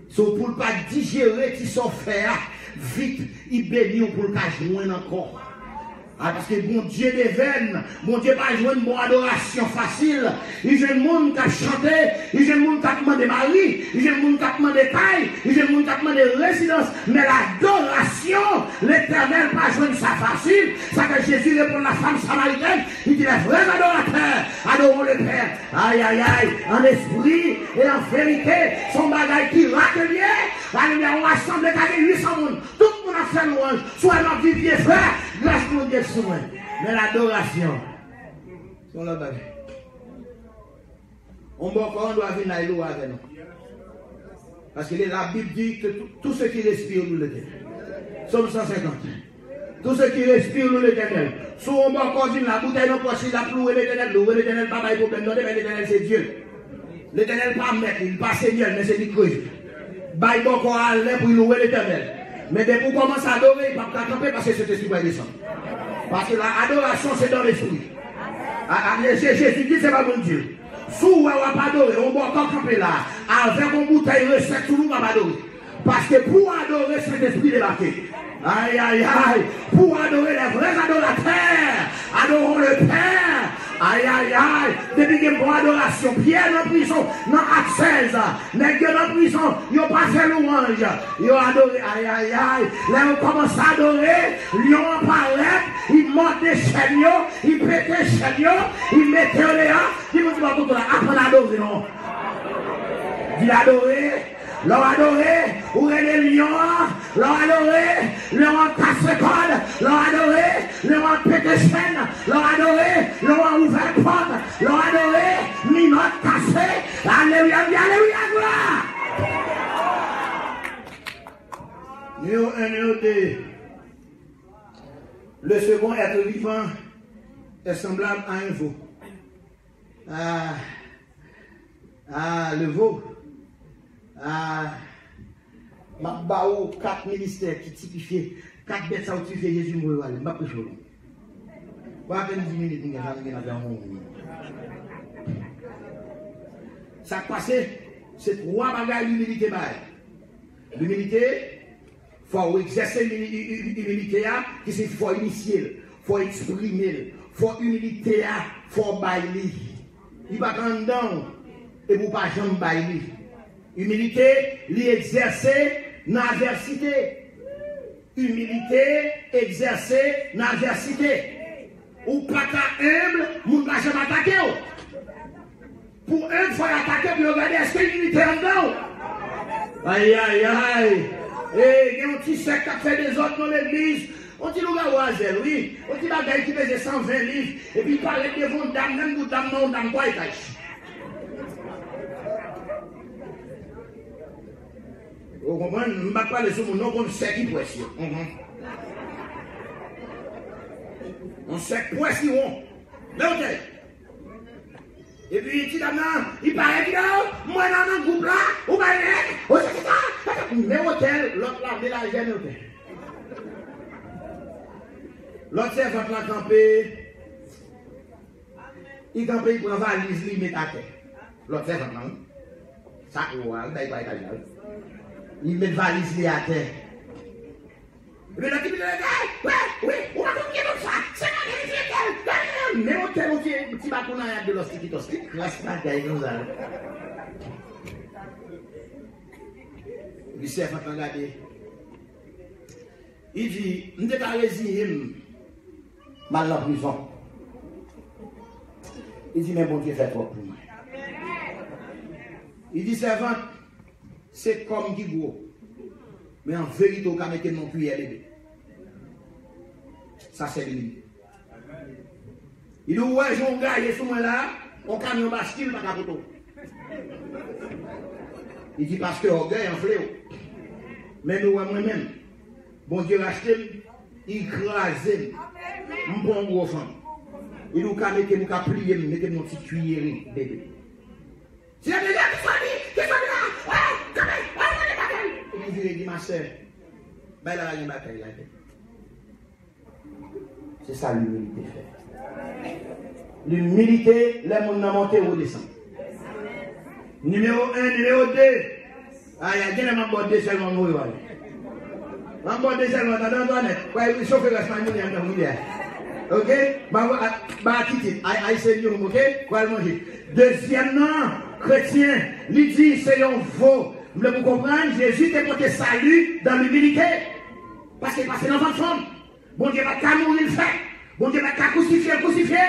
So, pou l pa dijere ti sa w fè a, vit, li beni w pou l ka jwenn ankò. A, paske Bondye devèn, Bondye pa jwenn bon adorasyon fasil. Li jwenn moun k ap chante, li jwenn moun k ap mande mari, li jwenn moun k ap mande kay, li jwenn moun k ap mande rezidans. Men ladorasyon, Letènèl pa jwenn sa fasil. Sa fè Jezi reponn la fanm samaritèn, li di, les vrais adorateurs adoreront le Père. Ay, ay, ay, en esprit et en vérité. Se yon bagay ki ra ke l ye. Alelouya, yon asanble ka gen uit san moun. Tout moun ap fè lwanj. Si w wè m ap viv byen, frè, gras Bondye sou mwen. Men ladorasyon, se yon lòt bagay. Yon bòkò an dwa vin la, li louwe avè nou. Paske le- la Bib di ke tout, tout ce qui respire loue l'Éternel. Sòm san senkant. Tout ce qui respire loue l'Éternel. Si yon bòkò vin la, boutèy nan pòch li, l ap louwe Letènèl, louwe Letènèl pa bay pwoblèm, tande, men Letènèl se Dye. Letènèl pa mèt li, li pa senyè l, men se li k kreye. Bay bòkò a lè pou l louwe Letènèl. Men depi w kòmanse adore, li p ap ka kanpe paske Sentespri pral desann. Paske la adorasyon se dan lespri. A, a, Je- Jezi di se pa Bondye. Si w wè w ap adore, yon bòkò kanpe la, avèk yon boutèy resèt sou li, w ap adore. Paske pou w adore, Sentespri debake. Ay, ay, ay. Pou w adore, les vrais adorateurs adoreront le Père. Ay, ay, ay. Depi gen bon adorasyon, Pyè nan prizon, nan Ak sèz, nèg yo nan prizon, yo pa fè lwanj, yo adore. Ay, ay, ay. Lè yo kòmanse adore, lyon an parèt, li mòde chèn yo, li pete chèn yo, li mete yo deyò. Di moun ki bò kote w la, aprann adore non. Di l adore. Lè w adore, ou rele lyon an. Lè w adore, lyon an kase kòd. Lè w adore, lyon an pete chèn. Lè w adore, lyon an ouvè pòt. Lè w adore, minòt kase. Alelouya, di alelouya, glwa. Numéro un, numéro deux. Le second être vivant est semblable à un veau. Ah, ah, le veau. Ah, m ap ba ou kat ministè ki tipifye, kat bèt sa yo tipifye Jezi m voye w ale. M p ap preche w long. Bon, apèn dis minit m gen, sa m gen nan fè yon minit. Sa k pase, se twa bagay imilite bay. Imilite, fò w egzèse imi- i- i- imilite a, ki se fò w inisye l, fò w eksprime l, fò imilite a, fò w bay li. Li pa ka anndan w, epi w pa janm bay li. Imilite, li egzèse nan advèsite. Imilite, egzèse nan advèsite. Ou pa ka enb, moun pa janm atake w. Pou enb, fò y atake pou yo gade èske imilite anndan w. Ay, ay, ay. E, gen yon ti sèk k ap fè dezòd nan legliz. Yon ti lougawou a zèl, wi. Yon ti bagay ki peze san ven liv. Epi l parèt devan yon dam, menm bout dam nan, yon dam twa etaj. Ou konprann? M pa pale sou moun non, konn sèk ki pwès yo. Mhm. Yon sèk pwès ki won. Men otèl. Epi ti dam nan, li parèt, li di, "Oh, mwen nan, nan gwoup la, ou bay nèg, ou se sa, men otèl, lòt la, men lajè, men otèl." Lòt sèvant lan kanpe, li kanpe, li pran valiz li, met atè. Lòt sèvant lan, wi. Sa k wo a, li bay pa etaj la, wi. Li met valiz li atè. Epi lòt ti pitit la di, "Wi, wi, ou pa konn ki moun sa, se mwen ki vin fè otèl." Men otèl, yon ti, ti bakounayad de lòs ti kitòs, ki kras bagay konsa. Epi sèvant lan gade. Li di, "M te ka reziye m, m al nan prizon." Li di, "Men Bondye fè twòp pou mwen." Li di, "Sèvant, se kò m ki gwo, men an verite, ou ka mete m nan kiyè bebe." Sa se limite. Li di, ou wè jan w gaye sou mwen la, yon kamyon baskil pa ka pote w. Li di, paske ògèy anfle w. Men nou wè mwen menm, Bondye rachte m, li kraze m. M pa yon gwo fanm. Li di, ou ka mete m, ou ka pliye m, mete m yon ti kiyere bebe. Si yo te di, ki sa li, ki sa li la, ah, kanpe, ah, kanpe, kanpe. Epi vire di, ma sè, bay la pa gen batay ladan. Se sa limilite fè. Limilite, lè moun nan monte, ou desann. Nimewo en, nimewo de. Ay, ay, genlè m ap ba w de sèlman, m voye w ale. M ap ba w de sèlman, tande Antoinette. Kwè, chofe rès may moun nan tankou yè. Oke? Ba, ba, ba, titi. Ay, ay, se yon, oke? Kwè, al manje. Dezyèm nan, kretyen, li di se yon vo. M vle pou w konprann, Jezi te pote sali dans l'humilité. Paske l pase nan vant fanm. Bondye pa t ka mouri l fè. Bondye pa t ka kousifye l kousifye.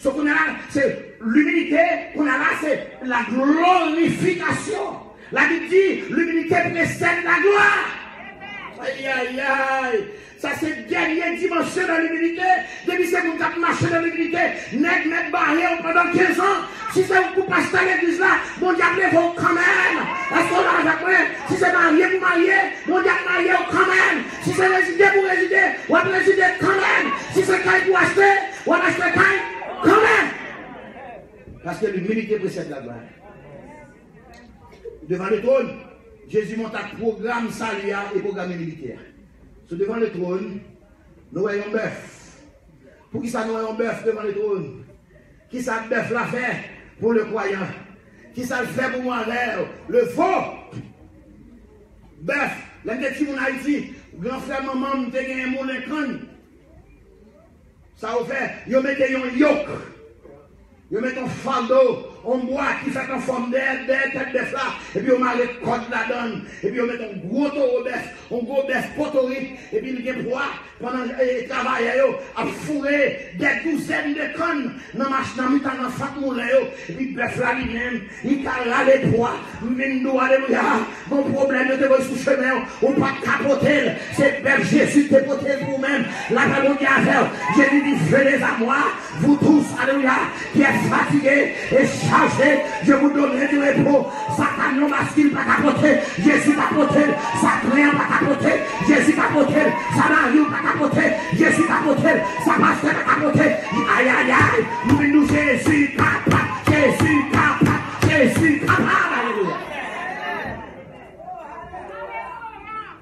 So kounye a la, se limilite, kounye a la, se la glorifikasyon. Labib di, limilite presède la glwa. Ay, ay, ay. Sa se dènye dimansyon nan limilite. Depi se moun k ap mache nan limilite, nèg mèt bare w pandan kenz an. Si se ou pou pastè legliz la, Bondye ap leve w kanmenm. Èske w la avèk mwen? Si se marye pou marye, Bondye ap marye w kanmenm. Si se rezide pou rezide, w ap rezide kanmenm. Si se kay pou achte, w ap achte kay kanmenm. Paske limilite presède la glwa. Devan le trône, Jezi monte ak pwogram sali a e pwogram limilite a. Sou devan le trône, nou wè yon bèf. Poukisa nou wè yon bèf devan le trône? Kisa bèf la fè pou le kwayan? Kisa l fè pou mwen avè w? Le vo. Bèf. Lè m te timoun Ayiti, gran frè manman m te gen yon moulen kann. Sa yo fè, yo mete yon yok. Yo mete yon fado, yon bwa ki fèt an fòm dèyè, dèyè tèt bèf la. Epi yo mare kòd ladan l. Epi yo mete yon gwo towo bèf, yon gwo bèf potorik. Epi li gen pwa. Pandan, e, travayè yo ap foure dè douzèn de kann nan mach, nan mitan, nan fant moulen yo, epi bèf la li menm, li ka rale pwa. M vin di w, alelouya, gon pwoblèm yo te voye sou chemen w, ou pa t ka pote l. Se bèf Jezi te pote l pou ou menm. Lapè Bondye avè w. Jezi di, venez à moi, vous tous, alelouya, qui êtes fatigués et chargés, je vous donnerai du repos. Sa kamyon baskil pa ka pote, Jezi ka pote l. Sa tren an pa ka pote, Jezi ka pote l. Sa mari w pa ka pote, Jezi ka pote l. Sa pastè pa ka pote. Ayayay, nou vin di w Jezi kapab, Jezi kapab, Jezi kapab. Alelouya.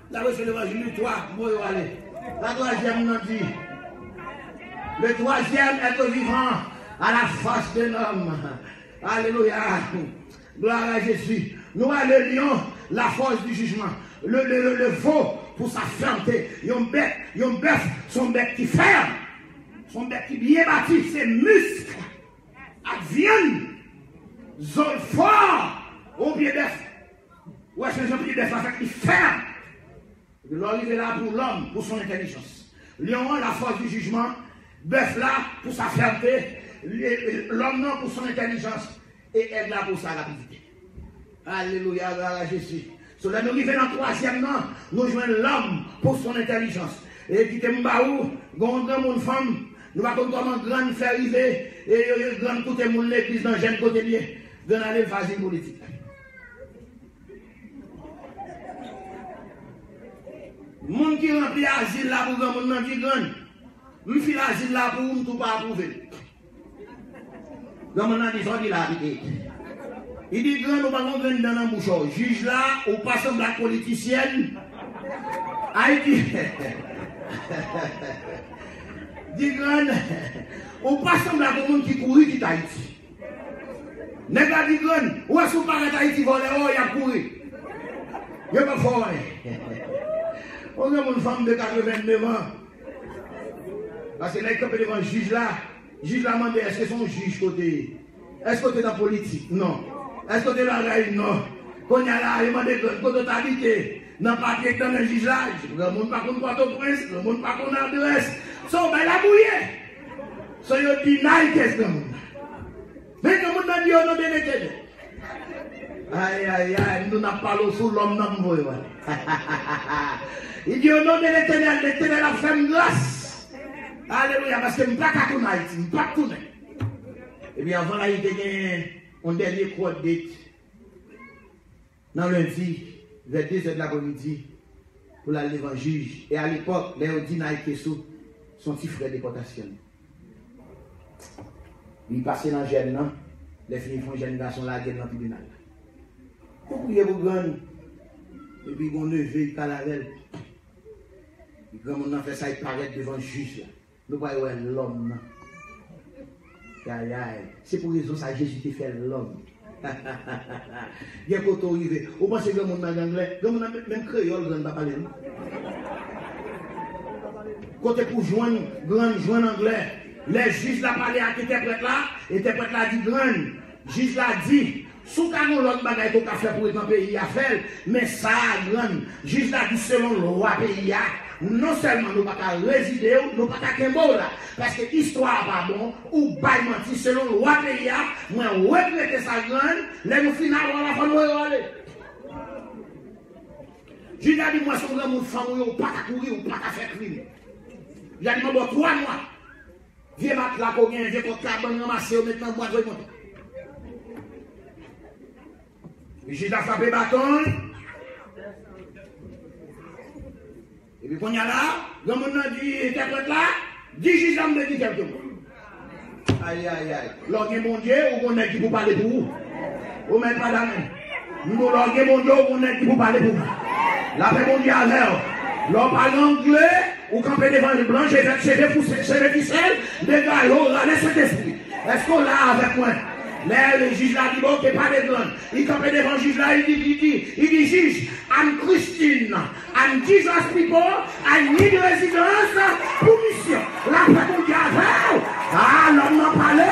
N ap reche levanjil nou twa, m voye w ale. La twazyèm nan di, le troisième être vivant à la face de l'homme. Alelouya. Gloire à Jésus. Nou wè le lion, la force du jugement. Le, le, le, le veau pou sa fèmte. Yon bèt, yon bèf, se yon bèt ki fèm. Se yon bèt ki byen bati, se misk ak vyann. Zo l fò. Yon pye bèf. Ou wè se jan pye bèf la fèt, li fèm. Epi lè w rive la pou lòm, pou son entèlijans. Lyon an, la force du jugement, bèf la, pou sa fèmte, lè, lòm nan, pou son entèlijans, e èg la, pou sa rapidite. Alelouya, glwa a Jezi. So, lè nou rive nan twazyèm nan, nou jwenn lòm, pou son entèlijans. E kite m ba ou, gen yon granmoun fanm, nou pa konn kòman grann fè rive, e yo, yo, grann koute moun legliz nan jèn kote l ye. Grann ale l fè azil politik. Moun ki ranpli azil la pou granmoun nan di, grann, m fil azil la pou ou, m tou pa apwouve l. Granmoun nan di, sa w di la, piti? Li di, grann, ou pa gon grenn dan nan bouch ou. Jij la, ou pa sanble ak politisyèn. Ayiti. Di, grann, ou pa sanble ak yon moun ki kouri kite Ayiti. Nèg la di, grann, ou wè si w parèt Ayiti vòlè, o, y ap kouri. Yo p ap fè w anyen. Yon granmoun fanm de katrevennev an. Paske lè l kanpe devan jij la, jij la mande, èske se yon jij ke w te ye? Èske w te nan politik? Non. Èske w te nan rèy? Non. Kounye a la, yo mande grann, kote w t abite? Nan papye k nan men jij la, granmoun pa konn Pòtoprens, granmoun pa konn adrès. So, bay la bouye. So, yo deny case granmoun nan. Men granmoun nan di, au nom de l'Éternel. Ay, ay, ay, m di w n ap pale w sou lòm nan, m voye w ale. Li di, au nom de l'Éternel, Letènèl ap fè m gras. Alelouya, paske m pa ka tounen Ayiti, m p ap tounen. Epi anvan la, li te gen yon dènye court date nan lendi, vè de zè de lapremidi, pou l al devan jij. E alepòk, lè yo di Nike sou, se yon ti frè depòtasyon. Li pase nan jèn nan, lè fini fè yon jèn gason lage l nan tribinal la. Yo priye pou grann, epi gon neve, li pale avè l. Granmoun nan fè sa, li parèt devan jij la. Nou pral wè lòm nan. Ayayay. Se pou rezon sa Jezi te fè lòm. Gen kote w rive. Ou panse granmoun nan gen anglè? Granmoun nan menm, menm kreyòl grann pa pale, non. Kote pou jwenn grann, jwenn anglè. Lè jij la pale ak entèprèt la, entèprèt la di grann, jij la di, si w ka gen yon lòt bagay ke w ka fè pou ret nan peyi a, fè l. Men sa a grann, jij la di selon lwa peyi a, non sèlman nou pa ka rezide w, nou pa ka kenbe w la. Paske istwa a pa bon, ou bay manti selon lwa peyi a, mwen regrete sa grann, lè nou fin avè w la fò nou voye w ale. Jij la di mwen se yon granmoun fanm ou ye, ou pa ka kouri, ou pa ka fè krim. Jij la di mwen ba w twa mwa. Vye matla ke w genyen, vye kòk kabann, ranmase yo, met nan bwat, voye monte. Jij la frape baton l. Epi kounye a la, granmoun nan di entèprèt la, di jij la m vle di kèlke mo. Ayayay. Lè w gen Bondye, ou gon nèg ki pou pale pou ou. Ou menm pa damè. M di w, lè w gen Bondye, ou gon nèg ki pou pale pou ou. Lapè Bondye avè w. Lè w pale angle, ou kanpe devan blan, cheve, cheve pouse, cheve fisèl, dega yo, rale Sentespri. Èske w la avèk mwen? Lè jij la di, bon, oke, pale grann. Li kanpe devan jij la, li di, li di, li di, jij, I'm Christian, I'm Jesus people, I need residence pou misyon. Lapè Bondye avè w. Ah, lòm nan pale.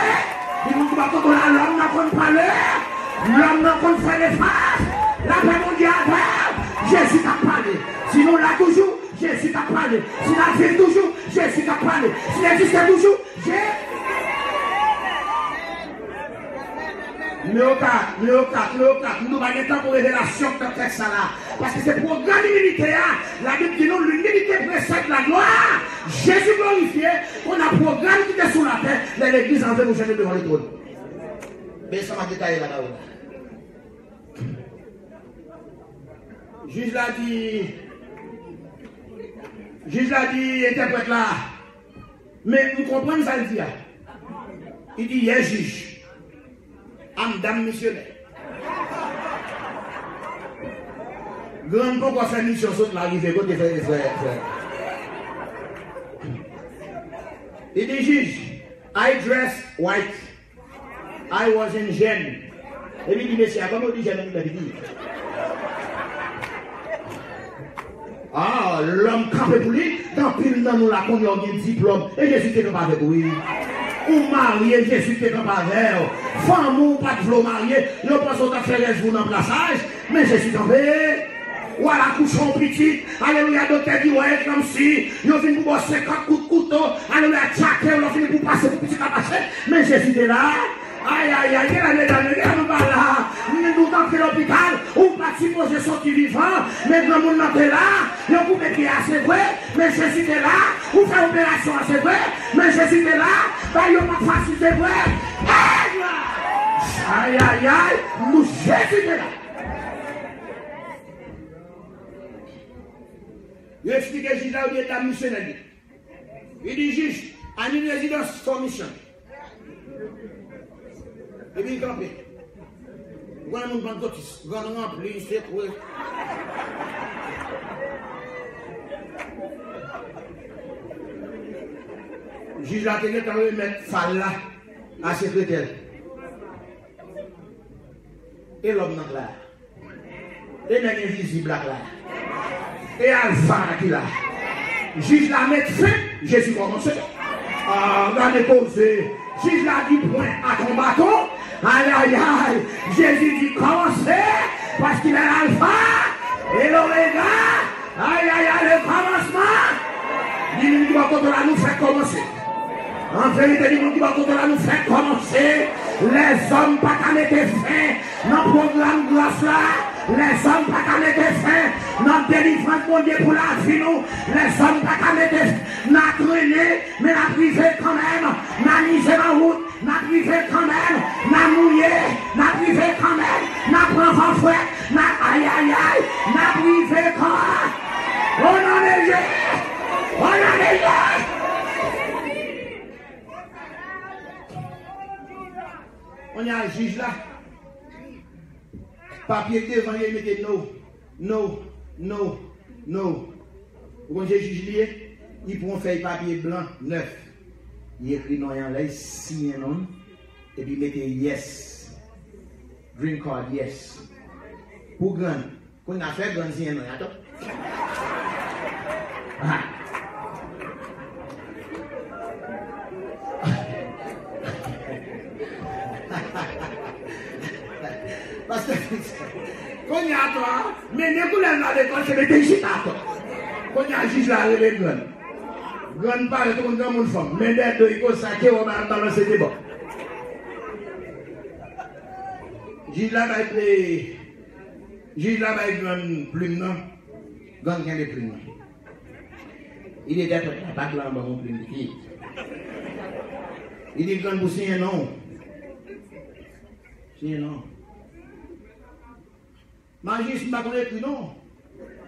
Di moun ki bò kote w la, lòm nan konn pale. Lòm nan konn fè lefas. Lapè Bondye avè w. Jezi k ap pale. Si nou la toujou, Jezi k ap pale. Si n ap viv toujou, Jezi k ap pale. Si n egziste toujou, Jezi. Nimewo kat, nimewo kat, nimewo kat. Nou pa gen tan pou revelasyon k nan tèks sa la. Paske se pwogram imilite a. Labib di nou, l'humilité précède la gloire. Jezi glorifye. Kounye a pwogram ki te sou latè, lè legliz an vle nou jwenn devan le trône. Men sa m ap detaye la ba ou la. Jij la di, jij la di entèprèt la, men m konprann sa l di a. Li di, yes, jij. I'm damn misyonè. Grann poko fè misyon sot la rive kote frè, frè, frè. Li di, jij, I dress white. I was in jèn. Epi di mesye a, kòman w di jèn nan mitan figi? Ah, lòm kanpe pou li, gen anpil nan nou la kounye a w gen diplòm, e Jezi te kanpe avèk ou, wi. Ou marye, Jezi te kanpe avè w. Fanmi w pa t vle w marye, yo panse w t ap fè rès vi w nan plasaj, men Jezi kanpe. Ou al akouche yon pitit, alelouya, doktè di, wè, eklanmsi, yo vin pou ba w senkant kout kouto, alelouya, tchake w, lè w fini pou pase pou pitit la mache, men Jezi te la. Ayayay, gen la medam yo, gen la nou pa la. Nou, nou t antre lopital, ou pa t sipoze soti vivan, men granmoun nan te la, yo koupe pye a, se vre, men Jezi te la, ou fè operasyon an, se vre, men Jezi te la, bay yo pa t fasil, se vre. Hey, glwa! Ayayay, nou Jezi te la. Yo eksplike jij la, yo di, dam misyonè li. Li di, jij, I need residence for mission. Epi li kanpe. Ou konnen moun pantkotis, grann ranpli, sekwe. Jij la te gentan remèt fal la a sekretè l. E lòm nan k la. E nèg envizib la k la. E Alfa a ki la. Jij la met fen, Jezi kòmanse. Ah, gade koze. Jij la di pwen ak yon baton. Ayayay. Jezi di kòmanse. Paske il est l'alpha et l'oméga. Ayayay, le kòmansman. Di moun ki bò kote w la, nou fèk kòmanse. An verite, di moun ki bò kote w la, nou fèk kòmanse. Lèzòm pa ka mete fen nan pwogram gras la. Lèzòm pa ka mete fen nan delivrans Bondye pou lavi nou. Lèzòm pa ka mete fen. N a trennen, men n ap rive kanmenm. N a mize nan wout, n ap rive kanmenm. N a mouye, n ap rive kanmenm. N a pran van frèt, n a, ayayay, n ap rive kanmenm. O non de Jezi! O non de Jezi! Kounye a jij la, papye k devan li, li mete no, no, no, no. Ou konn se jij li ye? Li pran yon fèy papye blan nèf. Li ekri non an, lè li siyen non l, epi mete yes. Green card, yes. Pou grann. Kounye a fè grann siyen non an tou. Ah. Pastè Fritz, kounye a atò a, mennen koulè l nan lekòl, se mete chita atò. Kounye a jij la rele grann. Grann parèt tankou yon granmoun fanm, men dèyè do li konsa, ke wè madanm nan se te bon. Jij la bay, jij la bay grann plim nan. Grann kenbe plim nan. Li di, "Dèpèt la, pa blan ban mwen plim piti." Li di, "Grann, pou siyen non." Siyen non. "Majis, m pa konn ekri non."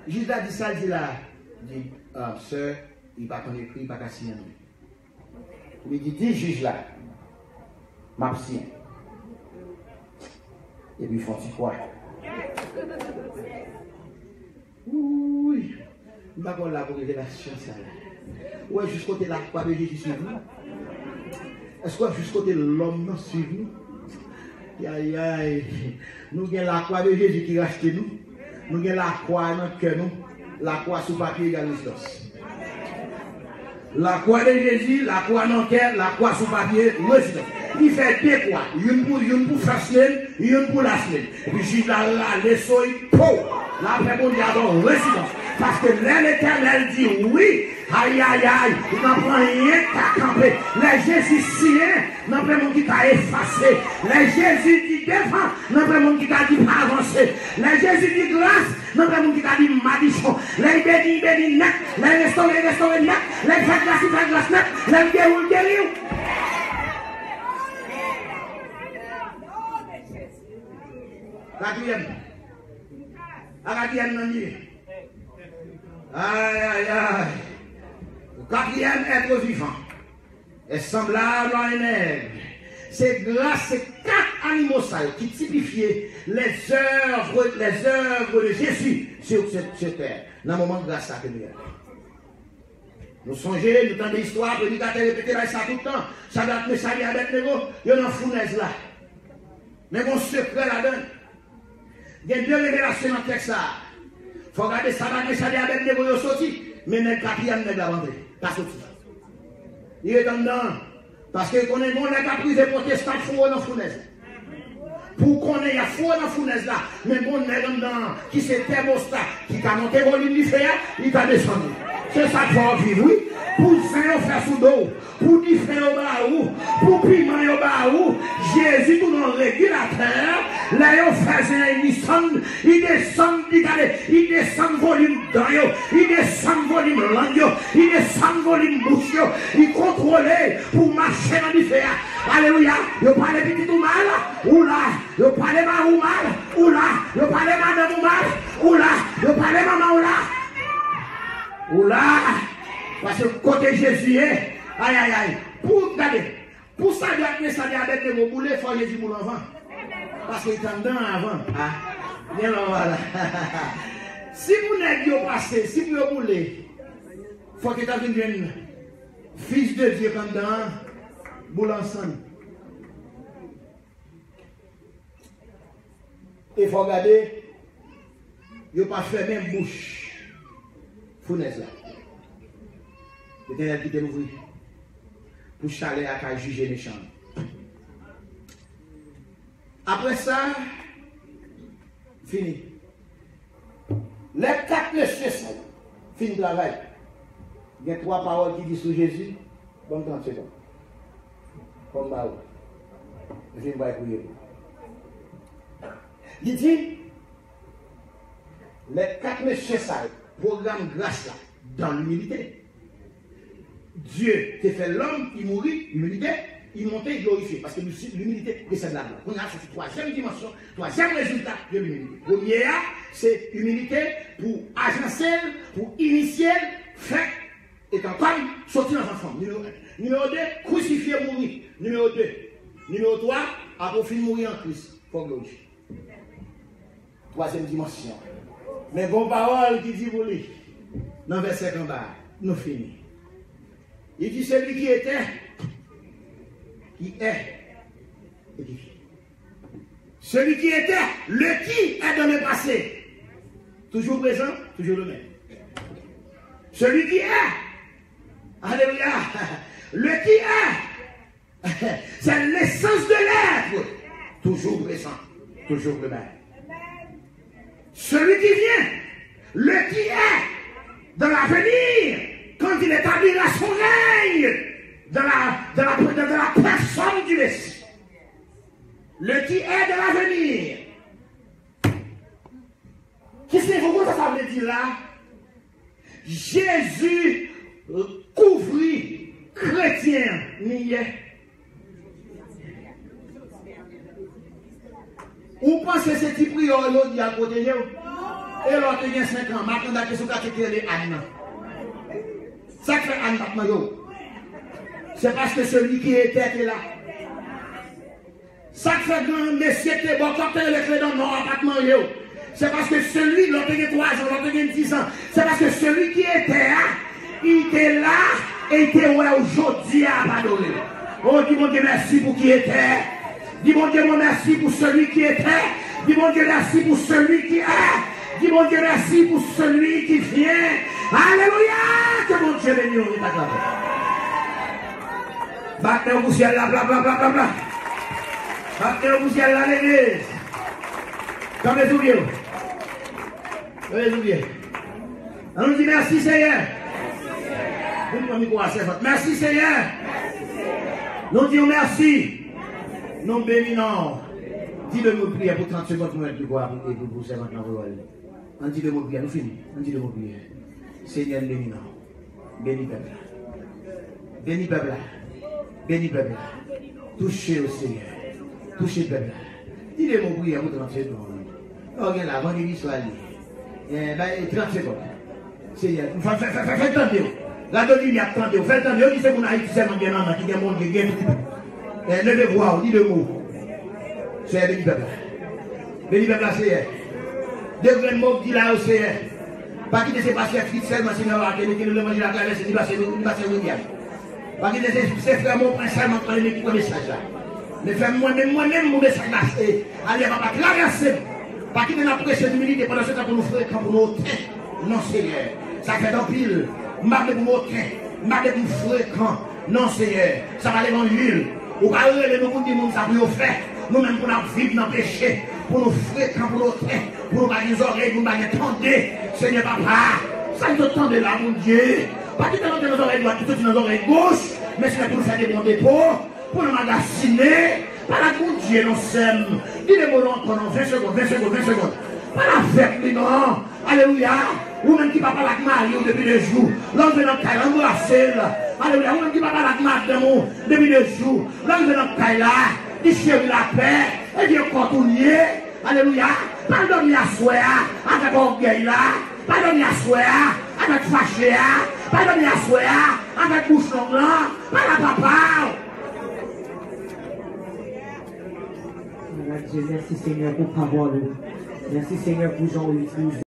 Jij la di, "Sa l di la?" Li di, "Ah, sè, li pa konn ekri, li pa ka siyen non." Li di, "Di jij la, m ap siyen." Epi fè yon ti kwa. Wouy! M pa kwè w la pou revelasyon sa la. Ou wè jis kote lakwa de Jezi swiv nou? Èske w wè jis kote lòm nan swiv nou? Yayay! Nou gen lakwa de Jezi ki rachte nou. Nou gen lakwa nan kè nou. Lakwa sou papye egal rezidans. Lakwa de Jezi, lakwa nan kè, lakwa sou papye, rezidans. Li fè de kwa, youn pou, youn pou first name, youn pou last name. Epi jij la rale so l, po! Lapè Bondye avè w, rezidans. Paske lè Letènèl di wi, ayayay, nan pran anyen k ka kanpe. Lè Jezi siyen, nan pran moun ki ka efase. Lè Jezi di devan, nan pran moun ki ka di pa avanse. Lè Jezi di gras, nan pran moun ki ka di madichon. Lè l beni, l beni nèt. Lè l restore, l restore nèt. Lè l fè gras, l fè gras nèt. Lè l geri w, l geri w. Katriyèm. A katriyèm nan li ye. Ay, ay, ay. Katriyèm èt vivan. Est semblable à un aigle. Se gras, se kat animo sa yo ki tipifye les œuvres, les œuvres de Jésus sur cette, cette terre. Nan moman gras sa ke nou ye. Nou sonje, nou tande istwa, predikatè repete bagay sa tout tan. Sadrak, Mechak e Abèdnego, yo nan founèz la. Men gon sekrè ladan l. Gen de revelasyon nan tèks sa a. Fò w gade Sadrak, Mechak e Abèdnego yo soti, men nèg katriyèm nèg la pa antre, pa soti. Li ret anndan an. Paske konnen gon lè k ap rive pwotestan ap foure w nan founèz la. Pou w konnen y ap foure w nan founèz la, men gon nèg anndan an ki se tèmosta, ki ka monte volim dife a, li ka desann li. Se sa k fè w ap viv, wi. Pou zen yo fè sou do w. Pou dife yo ba ou, pou piman yo ba ou, Jezi tounen yon regilatè. Lè yo fè zen an, li desann, li desann, li gade, li desann volim dan yo, li desann volim lang yo, li desann volim bouch yo, li kontwole pou w mache nan dife a. Alelouya! Yo pale pitit ou mal, ou la. Yo pale mari w mal, ou la. Yo pale madanm ou mal, ou la. Yo pale manman w la, ou la. Paske kote Jezi ye, ayayay. Pou, gade, pou Sadrak, Mechak e Abèdnego boule, fò Jezi boule anvan. Paske li t anndan an avan. Ah, gen lòm la. Si pou nèg yo pase, si pou yo boule, fòk yo ta vin jwenn Fis de Dye k anndan an boule an sann. E fò w gade, yo pa fèmen bouch founèz la. Letènèl kite l ouvri pou chalè a ka jije mechan an. Apre sa, fini. Lè kat mesye sa yo fin travay, gen twa pawòl ki di sou Jezi, ban m trant segonn. Fò m ba ou. Epi m pral priye pou ou. Li di, Lè kat mesye sa yo, pwogram gras la, dans l'humilité. Dye te fè lòm, li mouri, imilite, li monte, li glorifye. Paske limilite presèd laglwa. Kounye a, se twazyèm dimansyon, twazyèm rezilta de limilite. Premye a, se imilite pou ajanse l, pou inisye l, fè etan kòm soti nan vant fanm. Nimewo en. Nimewo de, krisifye, mouri. Nimewo de. Nimewo twa, apre w fin mouri an Kris, fò w glorifye. Twazyèm dimansyon. Men gon pawòl ki di pou li, nan vèsè k anba a, nou fini. Li di, celui qui était, qui est, et qui vient. Celui qui était, le qui est dans le passé. Toujours présent, toujours le même. Celui qui est, alléluia, le qui est, c'est l'essence de l'être. Toujours présent, toujours le même. Celui qui vient, le qui est, dans l'avenir, quand il établira son règne, dans la, dans la, dans la personne du Messie. Le qui est de l'avenir. Ki se, ou konn sa sa vle di la? Jezi kouvri kretyen an, li ye. Ou panse se ti priyè w yo di al pwoteje w? E lè w te gen senk an, makandak ki sou katye ki rele Ann nan. Sa k fè Ann t ap manje w? Se paske celui qui était te la. Sa k fè gran mesye k te bò kòk te rele Kledan Nò a pa t manje w? Se paske celui, lè w te gen twa zan, lè w te gen diz an, se paske celui qui était a, li te la, e li te wè w jodi a ap adore l. O, di Bondye mèsi pou qui était. Di Bondye mwen mèsi pou celui qui était. Di Bondye mèsi pou celui qui est. Di Bondye mèsi pou celui qui vient. Alelouya! Ke Bondye beni w, wi, pa travay. Bat men w pou syèl la, bla, bla, bla, bla, bla. Bat men w pou syèl la, legliz. Kanpe sou pye w. Kanpe sou pye. Ann nou di mèsi, Seyè. Vin pran mikwo a, sèvant. Mèsi, Seyè. Nou di w mèsi. Nou beni non w. Di de mo priyè pou trant segonn pou mèt mikwo a pou, pou, pou sèvant lan voye w ale. Ann di de mo priyè, nou fini. Ann di de mo priyè. Senyè, n beni non w. Beni pèp la. Beni pèp la. Beni pèp la. Touche yo, Senyè. Touche pèp la. Di de mo priyè pou trant segonn. Lè w gen la, vandredi swa li. Eh, bay trant segonn. Senyè, fè, fè, fè, fè, fè l tande w. Radyo Lili ap tande w. Fè l tande w. Yo di se moun Ayiti sèlman ki gen manman, ki gen Bondye, ki gen tout. Eh, leve vwa w, di de mo. Senyè, beni pèp la. Beni pèp la, Senyè. De grenn mo w di la yo, Senyè. Pa kite se pastè Fritz sèlman, Senyè, w a te mete nou levanjil a travèse, li pase, li pase rivyè. Pa kite se, se frè Monpwen sèlman k pale, men ki pran mesaj la. Men fè mwen menm, mwen menm, pou mesaj la, se, ale, papa, travèse m. Pa kite n ap preche imilite pandan se tan pou nou frekan, pou nou oten. Non, Senyè. Sa fèt anpil. M pa vle pou m oten. M pa vle pou m frekan. Non, Senyè. Sa pa levanjil. Ou pa rele nou pou n di moun sa pou yo fè. Nou menm pou n ap viv nan peche. Pou nou frekan, pou nou oten. Pou nou pa gen zòrèy, pou nou pa gen tande. Senyè papa, sa n sot tande la, Bondye, pa kite l antre nan zòrèy dwat, li soti nan zòrèy goch. Men Senyè, pou nou fè de bon depo, pou nou magasinen. Pale ak Bondye non, sè m. Di de mo non ankò non, ven segonn, ven segonn, ven segonn. Pale avèk li non. Alelouya. Ou menm ki pa pale ak mari w depi de jou, lè w rive nan kay la, anbrase l. Alelouya. Ou menm ki pa pale ak madanm ou depi de jou, lè w rive nan kay la, di cheri lapè, e vye kò tou l ye. Alelouya. Pa al dòmi aswè a avèk ògèy la. Pa al dòmi aswè a avèk fache a. Pa al dòmi aswè a avèk bouch long lan. Pale a papa w. Mèsi, Senyè, pou pawòl ou. Mèsi, Senyè, pou jan ou itilize.